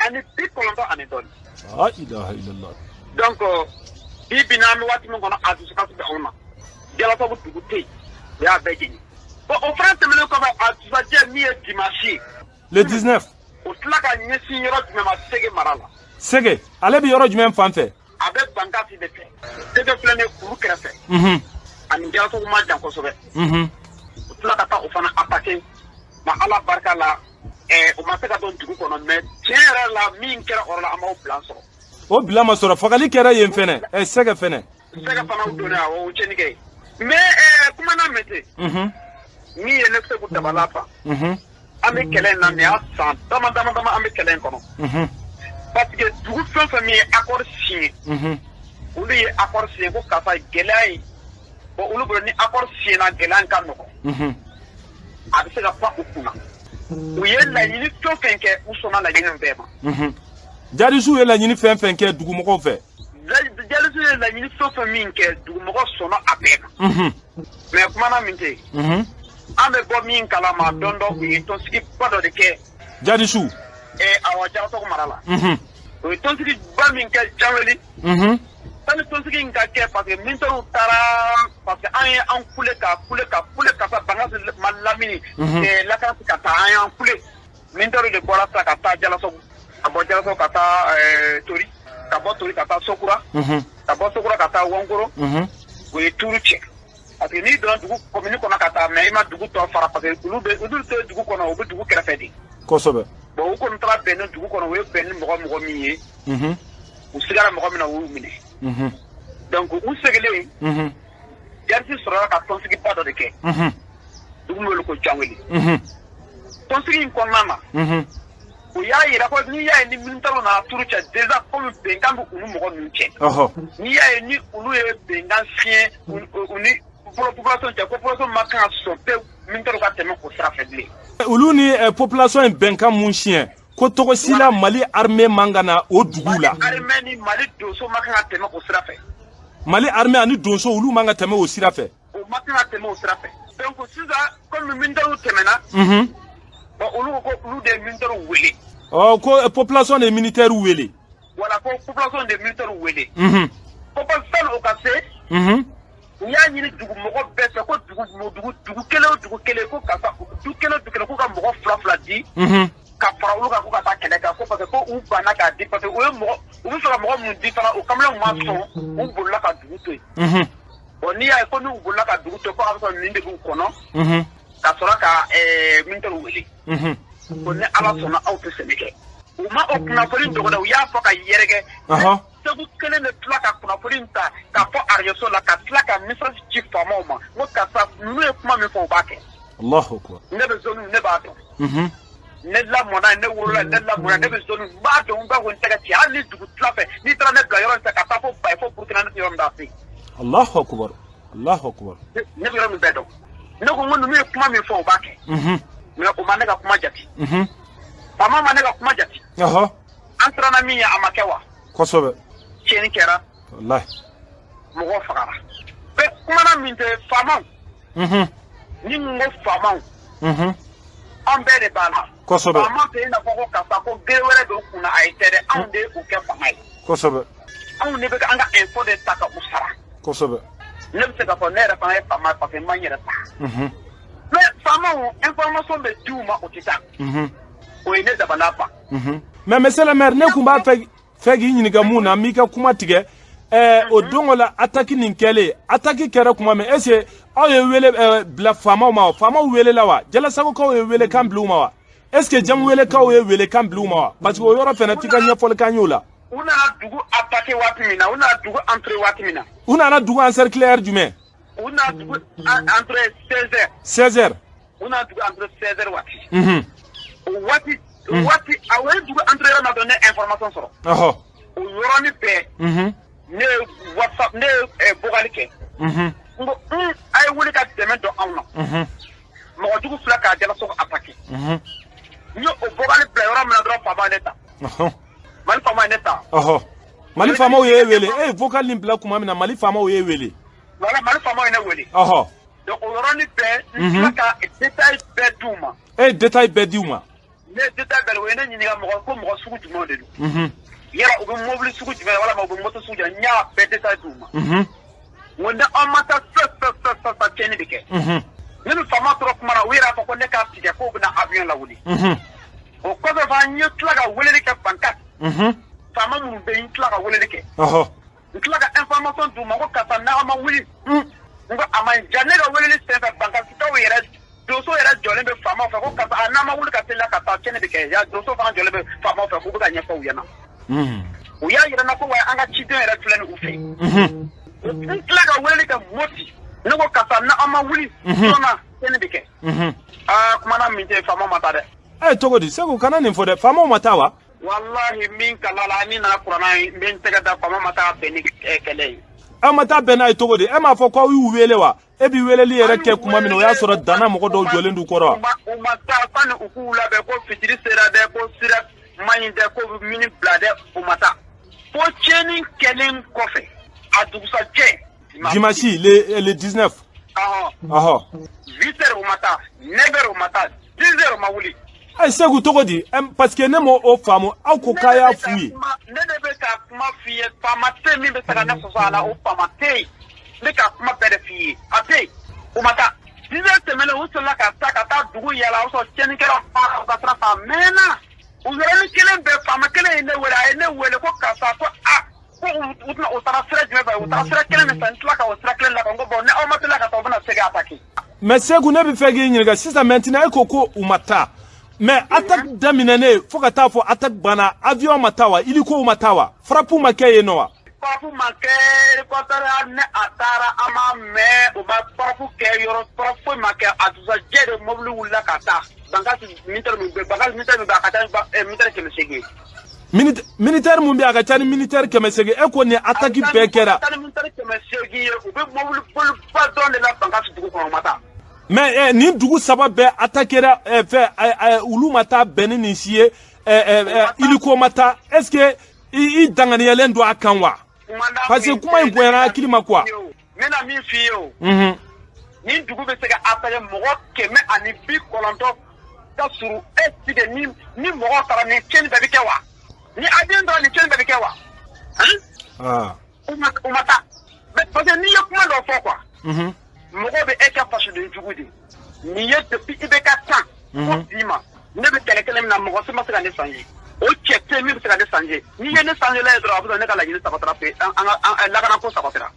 ani 90 ani dɔɔnin. La ilaha illallah. Donc bi bi n'an bɛ waati min kɔnɔ, a dusukasi bɛ anw na. Jalasago dugu tɛ yen, u y'a bɛɛ jeni. Bon, o fana tɛmɛnen kɔfɛ, a dusajɛ min ye dimanche ye. Le 19. O tila ka ɲɛsin yɔrɔ jumɛn ma? Sege mara la. Sege, ale bɛ yɔrɔ jumɛn fan fɛ? A bɛ Bankasi de fɛ. Sege filɛ nin ye kuru kɛrɛfɛ. Ani Jalasago ma jan kosɛbɛ. U tila ka taa o fana attaquer. Mais Ala barika la, o ma se ka don dugu kɔnɔ, mais tiɲɛ yɛrɛ la, min kɛra o yɔrɔ la, an m'o bilan sɔrɔ. O bilan ma sɔrɔ, fagali kɛra yen fɛnɛ, Sɛgɛ fɛnɛ. Sɛgɛ fana u donna, awɔ, o tiɲɛni kɛ yen. Mais kuma na mɛte. Min ye ne Segu Dabala fa. An bɛ kɛlɛ in na, nin y'a san dama dama dama an bɛ kɛlɛ in kɔnɔ. Parce que dugu fɛn fɛn min ye accord signé. Olu ye accord signé ko karisa gɛlɛya in, bon, olu bolo ni accord signé na, gɛlɛya in ka nɔgɔn. A bɛ se ka pan u kunna. U ye laɲini fɛn fɛn kɛ, u sɔnna laɲini bɛɛ ma. Jadisiw ye laɲini fɛn fɛn kɛ dugumɔgɔw fɛ. Jadisiw ye laɲini fɛn fɛn min kɛ, dugumɔgɔ sɔnna a bɛɛ ma. Mais kuma na min tɛ yen. An bɛ bɔ min kalama, don dɔ u ye tɔnsigiba dɔ de kɛ. Jadisiw. Awɔ, Jalasago mara la. U ye tɔnsigiba min kɛ Janweli. Sani tɔnsigi in ka kɛ, parce que militaires taara, parce que an ye an kule ka kule ka kule ka taa Bankasi ma lamini. Lakanasi ka taa, an y'an kule. Militaires de bɔra sisan ka taa Jalasago. Ka bɔ Jalasago ka taa Tori. Ka bɔ Tori ka taa Sokura. Ka bɔ Sokura ka taa Wankoro. U ye tuuru cɛ. Parce que n'i donna dugu commune kɔnɔ ka taa, mais i ma dugu tɔ fara, parce que olu bɛ, olu tɛ dugu kɔnɔ, u bɛ dugu kɛrɛfɛ de. Kosɛbɛ. Bon, u kɔni taara bɛn ni dugu kɔnɔ, u ye bɛn ni mɔgɔ min ye. U sigara mɔgɔ min na, u y'u minɛ. Donc u seginnen, Jarisi sɔrɔla ka tɔnsigiba dɔ de kɛ. Dugu min wele ko Janweli. Tɔnsigi in kɔnɔna na, u y'a yira ko n'i y'a ye ni militaires nana turu cɛ, déjà komi bɛnkan bɛ u ni mɔgɔ ninnu cɛ. N'i y'a ye ni olu ye bɛnkan signé u ni population cɛ, population ma kan ka sɔn pewu militaires ka tɛmɛ o sira fɛ bilen. Olu ni population ye bɛnkan mun siɲɛ, ko tɔgɔ si la Mali armée man ka na o dugu la. Mali armée ni Mali donso ma kan ka tɛmɛ o sira fɛ. Mali armée ani donso, olu man ka tɛmɛ o sira fɛ. O ma kan ka tɛmɛ o sira fɛ. Donc sisan, komi militaires tɛmɛna. Bon, olu ko olu de ye militaires wele. Ɔ, ko population de ye militaires wele. Voilà, ko population de ye militaires wele. Ko parce que sani o ka se. U y'a ɲini dugu mɔgɔ bɛɛ fɛ ko dugu kelen o dugu kelen, ko karisa du kelen o du kelen, k'u ka mɔgɔ 2 2 di. Ka fara olu kan k'u ka taa kɛlɛ kɛ, ko parce que ko u banna k'a di, parce que u ye mɔgɔ, u bɛ fɛ ka mɔgɔ minnu di fana, o kamalen ma sɔn, u bolila ka dugu to yen. Bon, n'i y'a ye ko n'u bolila ka dugu to yen, ko a bɛ sɔrɔ nin de b'u kɔnɔ. Ka sɔrɔ ka militaires wele. Ko ni Ala sɔnna, aw tɛ sɛnɛ kɛ. U ma o kunnafoni dogo dɛ, u y'a fɔ ka yɛrɛkɛ. Segu kelen de tila ka kunnafoni in ta k'a fɔ arajoso la, ka tila ka message ci faamaw ma, n ko karisa, ninnu ye kuma min fɔ, u b'a kɛ. Allahu akbar. Ne bɛ zone, ne b'a dɔn. Ne lamɔna, ne wolola, ne lamɔna, ne bɛ zone, n b'a dɔn. N b'a ko n tɛgɛ ci, hali ni dugu tila fɛ, n'i taara ne bila yɔrɔ in fɛ ka taa fo Baye, fo Burukina, ne tɛ yɔrɔ min da se. Allahu akbar, Allahu akbar. Ne bɛ yɔrɔ min bɛɛ dɔn. Ne ko n ko ninnu ye kuma min fɔ, u b'a kɛ. Mais u ma ne ka kuma jate. Faama ma ne ka kuma jate. An siranna min ye, a ma kɛ wa? Kosɛbɛ. Tiɲɛni kɛra. Walahi. Mɔgɔw fagara. Bɛɛ kumana min tɛ faamaw. Ni n ko faamaw, an bɛɛ de b'a la. Kosɛbɛ. Faama tɛ i n'a fɔ ko karisa ko gere wɛrɛ don kunna, a ye tɛ dɛ, anw de y'u kɛ faama ye. Kosɛbɛ. Anw de bɛ ka an ka info de ta ka u sara. Kosɛbɛ. Ne bɛ se k'a fɔ ne yɛrɛ fana ye faama ye, parce que n ma n yɛrɛ ta. Mais faamaw, information bɛ di u ma, o tɛ taa. O ye ne dabala ban. Mais monsieur le maire, ne tun b'a fɛ k'i ɲininka mun na, n b'i ka kuma tigɛ. O don o la, attaque nin kɛlen, attaque kɛra kuma min, est ce que aw ye wele bila faamaw ma wa? Faamaw welela wa? Jalasagokaw ye wele kan bila u ma wa? Est ce que Jamuwelekaw ye wele kan bila u ma wa? Parce que o yɔrɔ fɛnɛ f'i ka ɲɛfɔli k'an y'o la. U nana dugu attaquer waati min na, u nana dugu entrer waati min na. U nana dugu encercler heure jumɛn? U nana dugu entrer 16 heures. 16 heures. U nana dugu entrer 16 heures waati. O waati, o waati a ye dugu entrer yɔrɔ min na dɔrɔn, ne information sɔrɔ. O yɔrɔnin bɛɛ. Ne ye WhatsApp, ne ye vocal kɛ. N ko a ye wuli ka dɛmɛ don anw na. Mɔgɔ jugu filɛ k'a Jalasago attaquer. N ye o vocal bila yɔrɔ min na dɔrɔn, faama ye ne ta. Mali faama ye ne ta. Mali faamaw ye wele, e ye vocal nin bila kuma min na, Mali faamaw ye wele. Voilà, Mali faamaw ye ne wele. Donc o yɔrɔnin bɛɛ, n tila ka détail bɛɛ d'u ma. E ye détail bɛɛ di u ma. Ne ye détail bɛɛ, o ye ne ɲininka mɔgɔ ko mɔgɔ sugu jumɛnw de don. Yala u bɛ mobili sugu jumɛn, walima u bɛ moto sugu jumɛn, n y'a bɛɛ détail d'u ma. N ko ni aw ma taa fɛn fɛn fɛn fɛn fɛn, tiɲɛni bɛ kɛ. Ne ni faama tora kuma na, u yɛrɛ y'a fɔ ko ne k'a tigɛ, k'u bɛna avion lawuli. O kɔfɛ fana, n ye tila ka weleli kɛ Bankas. Faama minnu bɛ yen, n tila ka weleli kɛ. N tila ka information d'u ma ko karisa, n'aw ma wuli. N ko a ma ɲi ja, ne ka weleli senfɛ, Bankasikaw yɛrɛ, donso yɛrɛ jɔlen bɛ faamaw fɛ ko karisa, a n'a ma wuli ka teliya ka taa, tiɲɛni bɛ kɛ. Ya donso fana jɔlen bɛ faamaw fɛ k'u bɛ ka ɲɛfɔ u ɲɛna. U y'a yira n na ko wa an ka ciden yɛrɛ filɛ nin u fɛ yen. N tila ka weleli kɛ Moti, ne ko karisa, n'aw ma wuli joona, tiɲɛni bɛ kɛ. Aa, kumana min tɛ, faamaw ma taa dɛ. Ɛ, cogo di, Segu, kana nin fɔ dɛ, faamaw ma taa wa? Walahi, min ka la ni nana kuranna ye, n bɛ n tɛgɛ da, faama ma taa bɛn ni kɛlɛ ye. Aw ma taa bɛn n'a ye cogo di? E m'a fɔ k'aw y'u wele wa? E b'i weleli yɛrɛ kɛ kuma min na, o y'a sɔrɔ danna mɔgɔ dɔw jɔlen d'u kɔrɔ wa? U ma taa sani u k'u labɛn ko fitiri sera dɛ, ko sira man ɲi dɛ, ko mini bila dɛ, u ma taa. Fo tiɲɛni kɛlen kɔfɛ, a dugusajɛ. Dimanche le 19. Ɔhɔn. 8 heures u ma taa, 9 heures u ma taa, 10 heures u ma wuli. Ɛ, Segu, cogo di? Parce que ne m'o o faamu, aw ko k'a y'a f'u ye. Ne de bɛ ka kuma f'i ye, faama tɛ min bɛ se ka ne sɔsɔ a la, o faama tɛ yen. Ne ka kuma bɛɛ de f'i ye, a tɛ yen, u ma taa. 10 heures tɛmɛnen, u sɔrɔla ka taa, ka taa dugu yala, o sɔrɔ tiɲɛnikɛlaw taara u ka sira fɛ a mɛnna. U yɔrɔnin kelen bɛɛ, faama kelen ye ne wele, a ye ne wele ko karisa, ko a ko u tɛna, u taara sira jumɛn fɛ? U taara sira kelen min fɛ, n tila ka o sira kelen la, n ko bon, ni aw ma teliya ka taa, u bɛna segin attaquer. Mais Segu, ne bɛ fɛ k'i ɲininka sisan maintenant, e ko ko u ma taa. Mais attaque daminɛnen fo ka taa fɔ attaque banna, avion ma taa wa? Hélico ma taa wa? Frappe ma kɛ yen nɔ wa? Frappe ma kɛ, hélicoptère hali ni a taara, an m'a mɛn u ma frappe kɛ yɔrɔ, frappe foyi ma kɛ. A dugusajɛ de, mobili wulila ka taa. Bankasi militaire min bɛ, Bankasi militaire min bɛ, a ka ca ni militaire 800 ye. Militaire mun bɛ yen, a ka ca ni militaire 800? E ko nin attaque bɛɛ kɛra. A ka ca ni militaire 800 ye, u bɛ mobili boliba dɔrɔn de la Bankasi dugu kɔnɔ, u ma taa. Mais nin dugu saba bɛɛ attaquera fɛ, olu ma taa bɛn ni nin si ye, hélico ma taa. Est ce que i danganiyalen don a kan wa? Parce que kuma in bonyana hakili ma quoi. N bɛna min f'i ye o. Nin dugu bɛ se ka attaquer, mɔgɔ 190 ka surun e sigi, ni mɔgɔ taara, nin tiɲɛni bɛɛ bɛ kɛ wa? Ni avion taara, nin tiɲɛni bɛɛ bɛ kɛ wa? U ma taa. Parce que n'i ye kuma dɔ fɔ quoi. Mɔgɔw bɛ e kɛ fasoden jugu de ye. Nin ye depuis IBK tan fo bi ma, ne bɛ kɛlɛ kelen min na, mɔgɔ si ma se ka ne changer. O cɛ tɛ min bɛ se ka ne changer. N'i ye ne changer la ye dɔrɔn, a bɛ sɔrɔ ne ka laɲini sabatira pe, an ka lakanako sabatira.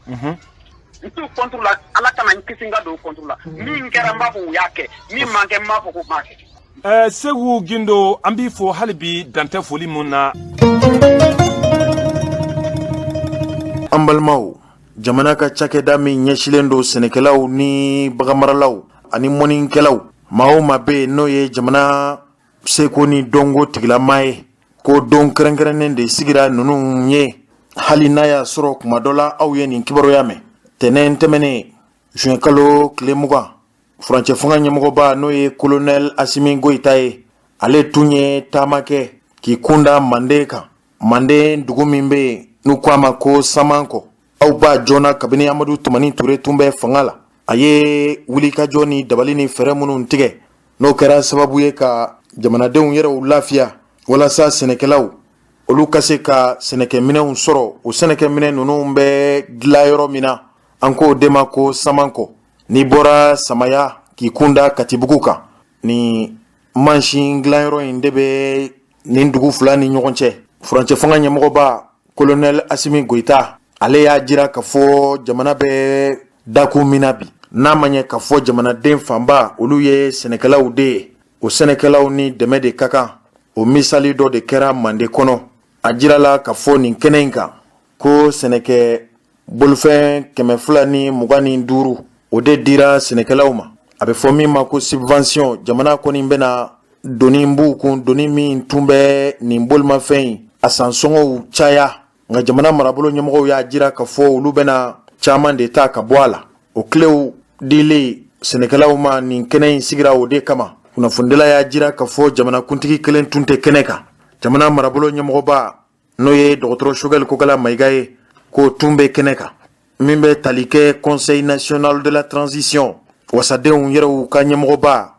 N t'u contre la, Ala kana n kisi n ka don u contre la. Min kɛra, n b'a fɔ u y'a kɛ, min man kɛ, n b'a fɔ k'u m'a kɛ. Segu Gindo, an b'i fo hali bi, dantɛ foli mun na. Jamana ka cakɛda min ɲɛsilen don sɛnɛkɛlaw ni baganmaralaw ani mɔnikɛlaw, maa o maa bɛ yen n'o ye jamana seko ni dɔnko tigilama ye, ko don kɛrɛnkɛrɛnnen de sigira ninnu ye. Hali n'a y'a sɔrɔ kuma dɔ la aw ye nin kibaruya mɛn, tɛnɛn tɛmɛnen juin kalo tile 20, furancɛ fanga ɲɛmɔgɔba n'o ye colonel Asimi Goyita ye, ale tun ye taama kɛ k'i kunda Manden kan. Manden dugu min bɛ yen n'u ko a ma ko Samankɔ, aw b'a joona kabini Amadu Tumani Ture tun bɛ fanga la, a ye wulikajɔ ni dabali ni fɛɛrɛ minnu tigɛ, n'o kɛra sababu ye ka jamanadenw yɛrɛw lafiya walasa sɛnɛkɛlaw olu ka se ka sɛnɛkɛminɛnw sɔrɔ. O sɛnɛkɛminɛn ninnu bɛ dilan yɔrɔ min na, an k'o de ma ko Samankɔ. N'i bɔra Samaya k'i kunda Katibugu kan, ni mansin dilanyɔrɔ in de bɛ nin dugu fila ni ɲɔgɔn cɛ. Furancɛ fanga ɲɛmɔgɔba colonel Asimi Goyita, ale y'a jira k'a fɔ jamana bɛ dakun min na bi, n'a ma ɲɛ k'a fɔ jamanaden fanba olu ye sɛnɛkɛlaw de ye, o sɛnɛkɛlaw ni dɛmɛ de ka kan. O misali dɔ de kɛra Mande kɔnɔ. A jirala k'a fɔ nin kɛnɛ in kan ko sɛnɛkɛ bolofɛn 225, o de dira sɛnɛkɛlaw ma, a bɛ fɔ min ma ko subvention. Jamana kɔni bɛna doni b'u kun, doni min tun bɛ nin bolimafɛn in a sansɔngɔw caya, nka jamana marabolo ɲɛmɔgɔw y'a jira k'a fɔ olu bɛna caman de ta ka bɔ a la. O kilew dilen sɛnɛkɛlaw ma, nin kɛnɛ in sigira o de kama. Kunnafonidila y'a jira k'a fɔ jamanakuntigi kelen tun tɛ kɛnɛ kan, jamana marabolo ɲɛmɔgɔba n'o ye dɔgɔtɔrɔ Sogɛli Kokala Mayiga ye, k'o tun bɛ kɛnɛ kan. Min bɛ tali kɛ Conseil national de la transition wasadenw yɛrɛw ka ɲɛmɔgɔba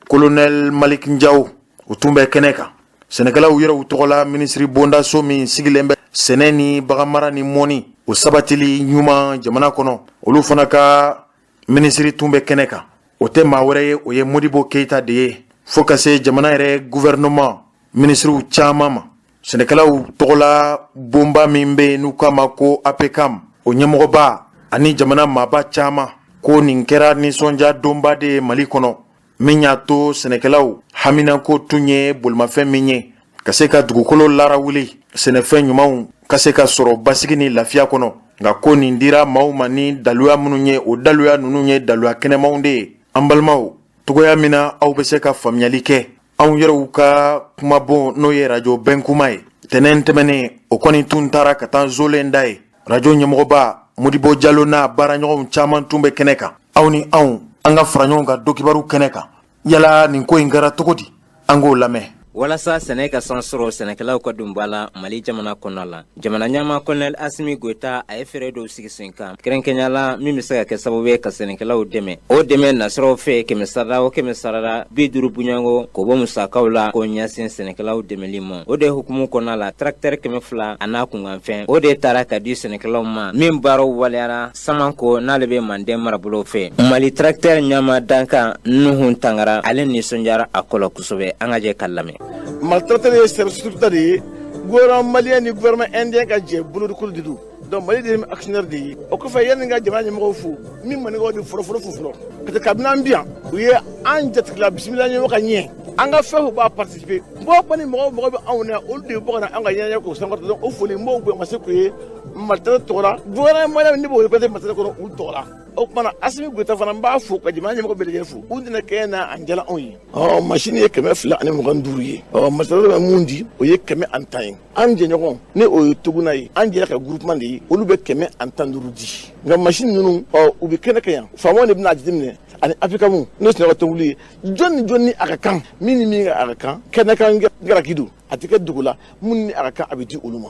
colonel Malik Njaw, o tun bɛ kɛnɛ kan. Sɛnɛkɛlaw yɛrɛw tɔgɔla, minisiri bondaso min sigilen bɛ sɛnɛ ni baganmara ni mɔni o sabatili ɲuman jamana kɔnɔ, olu fana ka minisiri tun bɛ kɛnɛ kan. O tɛ maa wɛrɛ ye, o ye Modibo Keyita de ye. Fo ka se jamana yɛrɛ gouvernement minisiriw caman ma. Sɛnɛkɛlaw tɔgɔla bonba min bɛ yen n'u k'a ma ko APCAM, o ɲɛmɔgɔba ani jamana maaba caman, ko nin kɛra nisɔndiya donba de ye Mali kɔnɔ, min y'a to sɛnɛkɛlaw haminako tun ye bolimafɛn min ye ka se ka dugukolo larawuli, sɛnɛfɛn ɲumanw ka se ka sɔrɔ basigi ni lafiya kɔnɔ. Nka ko nin dira maaw ma ni daluya minnu ye, o daluya ninnu ye daluya kɛnɛmanw de ye. An balimaw, togoya min na aw bɛ se ka faamuyali kɛ, anw yɛrɛw ka kumabon n'o ye rajo Bɛnkuma ye, tɛnɛn tɛmɛnen o kɔni tun taara ka taa zolen da ye. Rajo ɲɛmɔgɔba Modibo Jalo n'a baaraɲɔgɔnw caman tun bɛ kɛnɛ kan. Aw ni anw, an ka fara ɲɔgɔn kan dɔkibaru kɛnɛ kan. Yala nin ko in kɛra cogo di? An k'o lamɛn. Walasa sɛnɛ ka san sɔrɔ, sɛnɛkɛlaw ka don ba la Mali jamana kɔnɔ la, jamana ɲɛmaa colonel Asimi Goyita, a ye fɛɛrɛ dɔw sigi sen kan, kɛrɛnkɛrɛnya la min bɛ se ka kɛ sababu ye ka sɛnɛkɛlaw dɛmɛ. O dɛmɛ nasiraw fɛ, kɛmɛ sarada o kɛmɛ sarada, 50 bonyanko k'o bɔ musakaw la k'o ɲɛsin sɛnɛkɛlaw dɛmɛli ma. O de hukumu kɔnɔna la, tracteur 200 a n'a kunkanfɛn, o de taara ka di sɛnɛkɛlaw ma, min baaraw waleyara Samanko n'ale bɛ Manden marabolo fɛ. Mali tracteur ɲɛmaa dankan Nuhu Tangara, ale nisɔndiyara a ko la kosɛbɛ. An ka jɛ ka lamɛn. Mali tracteur ye service de ye, gouvernement malien ni gouvernement indien ka jɛ bolodikolo de don. Donc Mali de ye actionnaire de ye. O kɔfɛ, yanni ka jamana ɲɛmɔgɔw fo, min maninkaw de fɔlɔ fɔlɔ fo fɔlɔ, parce que kabini an bi yan, u ye an jatigila bisimila ɲɛmɔgɔ ka ɲɛ, an ka fɛn fɛn b'a participer. Mɔgɔ kɔni, mɔgɔ mɔgɔ bɛ anw na, olu de bɛ bɔ ka na an ka ɲɛnajɛ k'o sankɔrɔta. Donc o foli n b'o bonya ma se k'o ye Mali tracteur tɔgɔ la, gouvernement malien ne b'o représenté Mali tracteur kɔnɔ olu tɔgɔ la. O tuma na, Asimi Goyita fana, n b'a fo ka jamana ɲɛmɔgɔ bɛɛ lajɛlen fo, u nana kɛ na an jala anw ye. Ɔ machine ye 225 ye, ɔ Mali tracteur bɛ mun di, o ye 110 ye. An jɛɲɔgɔn ni o ye Toguna ye, an jɛra ka groupement de ye, olu bɛ 115 di. Nka machine ninnu, ɔ u bɛ kɛnɛ kɛ yan, faamaw de bɛna a jateminɛ ani APCAM n'o sɛnɛka tɔnwuli ye, jɔn ni jɔn ni a ka kan, min ni min a ka kan, kɛnɛ kan garaki don, a tɛ kɛ dugu la, mun ni a ka kan, a bɛ di olu ma.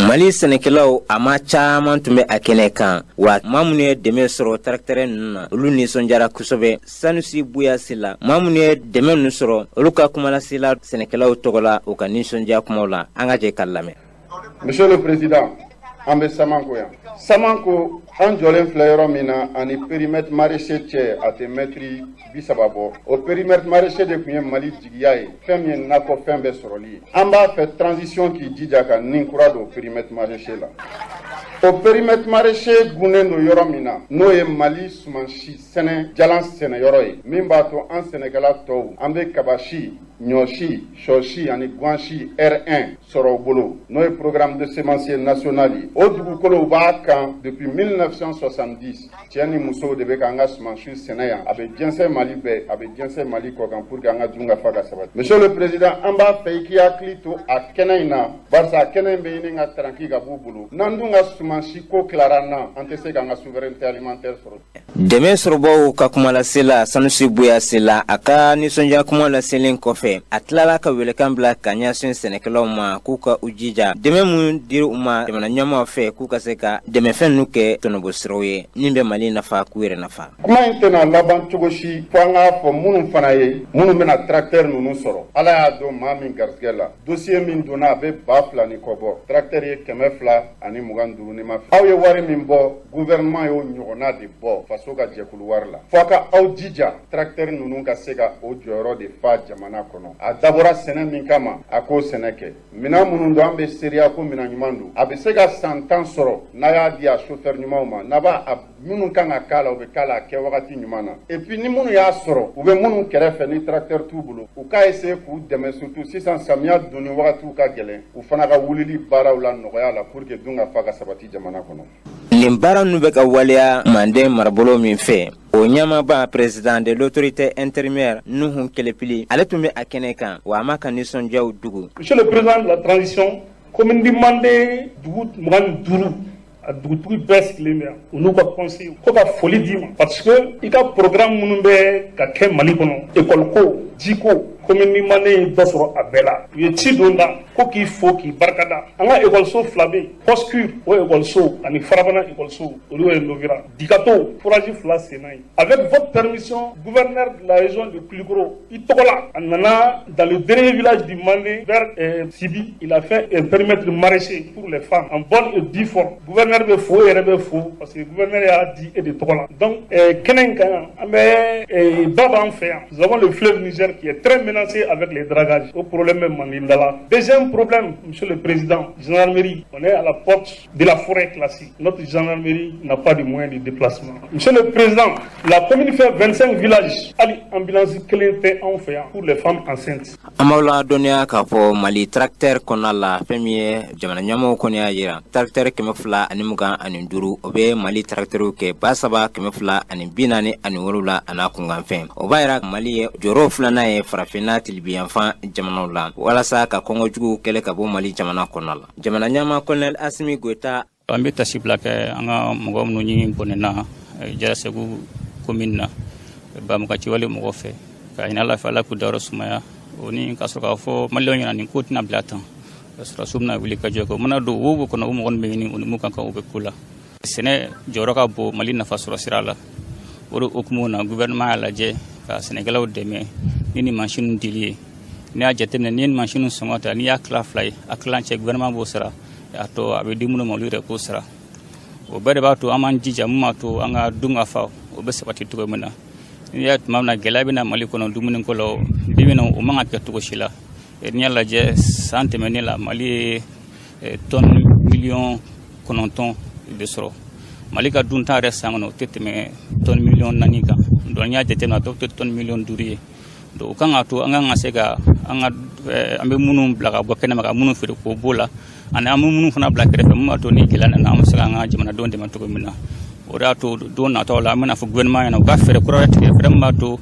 Mali sɛnɛkɛlaw a ma caman tun bɛ a kɛnɛ kan wa. Maa minnu ye dɛmɛ sɔrɔ tracteur ninnu na, olu nisɔndiyara kosɛbɛ. Sanusi Buya Sila, maa minnu ye dɛmɛ ninnu sɔrɔ, olu ka kumalasela sɛnɛkɛlaw tɔgɔ la, u ka nisɔndiya kumaw la, an ka jɛ ka lamɛn. Monsieur le Président, an bɛ Samanko yan. Samanko, an jɔlen filɛ yɔrɔ min na, ani périmètre maraîcher cɛ, a tɛ mɛtiri 30 bɔ. O périmètre maraîcher de tun ye Mali jigiya ye, fɛn min ye nakɔfɛn bɛɛ sɔrɔli ye. An b'a fɛ transition k'i jija ka nin kura don périmètre maraîcher la. O périmètre maraîcher gunnen don yɔrɔ min na, n'o ye Mali sumansi sɛnɛ jalan sɛnɛyɔrɔ ye, min b'a to an sɛnɛkɛla tɔw, an bɛ kabasi Ɲɔsi, sɔsi ani gansi R1 sɔrɔ u bolo, n'o ye programme de semencier national ye. O dugukolow b'a kan depuis 1970. Cɛ ni musow de bɛ k'an ka sumansi sɛnɛ yan. A bɛ jɛnsɛn Mali bɛɛ, a bɛ jɛnsɛn Mali kɔkan, pour que an ka dun ka fa ka sabati. Monsieur le président, an b'a fɛ i k'i hakili to a kɛnɛ in na, barisa a kɛnɛ in bɛ ɲini ka taranki ka b'u bolo. N'an dun ka sumansi ko tilara an na, an tɛ se k'an ka souveraineté alimentaire sɔrɔ. Dɛmɛ sɔrɔbaw ka kumalasela Sanusi Buya Sila, a ka nisɔndiya kuma laselen kɔfɛ, a tilala ka welekan bila ka ɲɛsin sɛnɛkɛlaw ma k'u ka u jija dɛmɛ min dira u ma jamana ɲɛmaaw fɛ, k'u ka se ka dɛmɛfɛn ninnu kɛ tɔnɔbɔ ye min bɛ Mali nafa, k'u yɛrɛ nafa. Kuma in tɛna laban cogo si fo an k'a fɔ minnu fana ye, minnu bɛna tracteur ninnu sɔrɔ. Ala y'a dɔn maa min garisɛgɛ la, dossier min donna, a bɛ 2000 ni kɔ bɔ. Tracteur ye 225 ni ma. Aw ye wari min bɔ, gouvernement y'o ɲɔgɔnna de bɔ faso ka jɛkulu wari la. Fo a ka aw jija, tracteur ninnu ka se ka o jɔyɔrɔ de fa jamana kɔnɔ. A dabɔra sɛnɛ min kama, a k'o sɛnɛ kɛ. Minɛn minnu don, an bɛ seereya ko minɛn ɲuman don. A bɛ se ka san 10 sɔrɔ n'a y'a di a chauffeur ɲumanw ma, n'a b'a a minnu kan ka k'a la, u bɛ k'a la a kɛ wagati ɲuman na. Et puis ni minnu y'a sɔrɔ, u bɛ minnu kɛrɛfɛ ni tracteur t'u bolo, u k'a essayer k'u dɛmɛ, surtout sisan samiya donni wagatiw ka gɛlɛn, u fana ka wulili baaraw la nɔgɔya la, pour que dun ka fa ka sabati jamana kɔnɔ. Nin baara ninnu bɛ ka waleya Manden marabolo min fɛ, o ɲɛmaaba, président de l'autorité intérimaire Nuhun Kelepili, ale tun bɛ a kɛnɛ kan wa a ma ka nisɔndiyaw dugu. Monsieur le président de la transition, commune de Manden dugu 25, a dugutigi bɛɛ sigilen bɛ yan, u n'u ka conseil, ko ka foli d'i ma, parce que i ka programme minnu bɛ ka kɛ Mali kɔnɔ, école ko, jiko, commune de Manden ye dɔ sɔrɔ a bɛɛ la. U ye ci don da ko k'i fo, k'i barikada. An ka école fila bɛ yen, Poste o école ani Farabana école, olu rénovera. Dikato forage fila senna yen. Avec votre permission, gouverneur de la région de Koulikoro, i tɔgɔ la, a nana dans le dernier village du Mandé vers Sibi, il a fait un périmètre maraîcher pour les femmes en bonne et due forme. Gouverneur bɛ fo, yɛrɛ bɛ fo, parce que gouverneur y'a di e de tɔgɔ la. Donc kɛnɛ in kan yan, an bɛ ba b'an fɛ yan. Nous avons le fleuve Niger qui est très menacé avec les dragages. O problème bɛ Manden da la. Deuxième problème, monsieur le président, gendarmerie, on est à la porte de la forêt classée. Notre gendarmerie n'a pas de moyens de déplacement. Monsieur le président, la commune fait 25 villages, hali ambulance kelen tɛ anw fɛ yan pour les femmes enceintes. An b'aw ladɔnniya k'a fɔ Mali tracteur kɔnɔna la, fɛn min ye jamana ɲɛmɔgɔw kɔni y'a jira, tracteur 225, o bɛ Mali tracteur kɛ 3247 a n'a kunkanfɛn. O b'a yira Mali ye jɔyɔrɔ filanan ye farafinna tilibiyanfan jamanaw la, walasa ka kɔngɔjugu kɛlɛ ka bɔ Mali jamana kɔnɔ la. Jamana ɲɛma colonel Asimi Goyita. An bɛ tasibila kɛ an ka mɔgɔ minnu ɲi bɔnɛna Jalasagu commune na banbagaciwale mɔgɔ fɛ, ka ɲini Ala fɛ, Ala k'u dayɔrɔ sumaya. O ni ka sɔrɔ k'a fɔ maliyɛnw ɲɛna, nin ko tɛna bila tan, sɔrɔdasiw bɛna wuli ka jɔ kɛ. O mana don wo wo kɔnɔ, o mɔgɔ bɛ ɲini, u ni mun ka kan, u bɛ ko la. Sɛnɛ jɔyɔrɔ ka bon Mali nafa sɔrɔ sira la. O de hukumu na, gouvernement y'a lajɛ ka sɛnɛkɛlaw dɛmɛ ni mansinw dili ye. N'i y'a jateminɛ, n'i ye mansinw sɔngɔ ta, n'i y'a tila fila ye, a tilancɛ gouvernement b'o sara, a tɔ a bɛ di minnu ma, olu yɛrɛ k'o sara. O bɛɛ de b'a to an b'an jija mun b'a to an ka dun ka fa o bɛ sabati cogo min na. N'i y'a tuma min na gɛlɛya bɛ na Mali kɔnɔ dumuniko la, bi bi in na o man ka kɛ cogo si la. N'i y'a lajɛ, san tɛmɛnen la, Mali ye tonne 9 miliyɔn de sɔrɔ. Mali ka dunta yɛrɛ san kɔnɔ, o tɛ tɛmɛ tonne 4 miliyɔn kan. Donc n'i y'a jateminɛ, a dɔw tɛ tonne 5 miliyɔn ye. Donc o kan ka to an kan ka se ka an ka an bɛ minnu bila ka bɔ kɛnɛma, ka minnu feere k'o b'o la, ani an bɛ minnu fana bila kɛrɛfɛ, mun b'a to ni gɛlɛya nana, an bɛ se k'an ka jamanadenw dɛmɛ cogo min na. O de y'a to don nataw la, an bɛna fɔ gouvernement ɲɛna u ka fɛɛrɛ kura wɛrɛ tigɛ, fɛɛrɛ min b'a to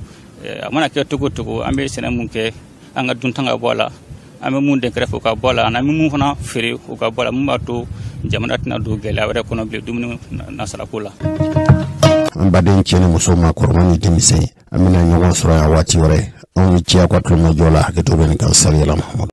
a mana kɛ cogo o cogo, an bɛ sɛnɛ mun kɛ, an ka dunta ka bɔ a la, an bɛ mun den kɛrɛfɛ, o ka bɔ a la, ani an bɛ mun fana feere, o ka bɔ a la, mun b'a to jamana tɛna don gɛlɛya wɛrɛ kɔnɔ bilen dumuni nasarako la. An baden cɛ ni muso, maakɔrɔba ni denmisɛn, an bɛna ɲɔgɔn sɔrɔ yan waati wɛrɛ. Anw ni cɛ ka tulomajɔ la, hakɛto bɛ nin kan. Sariyala Mahamadu.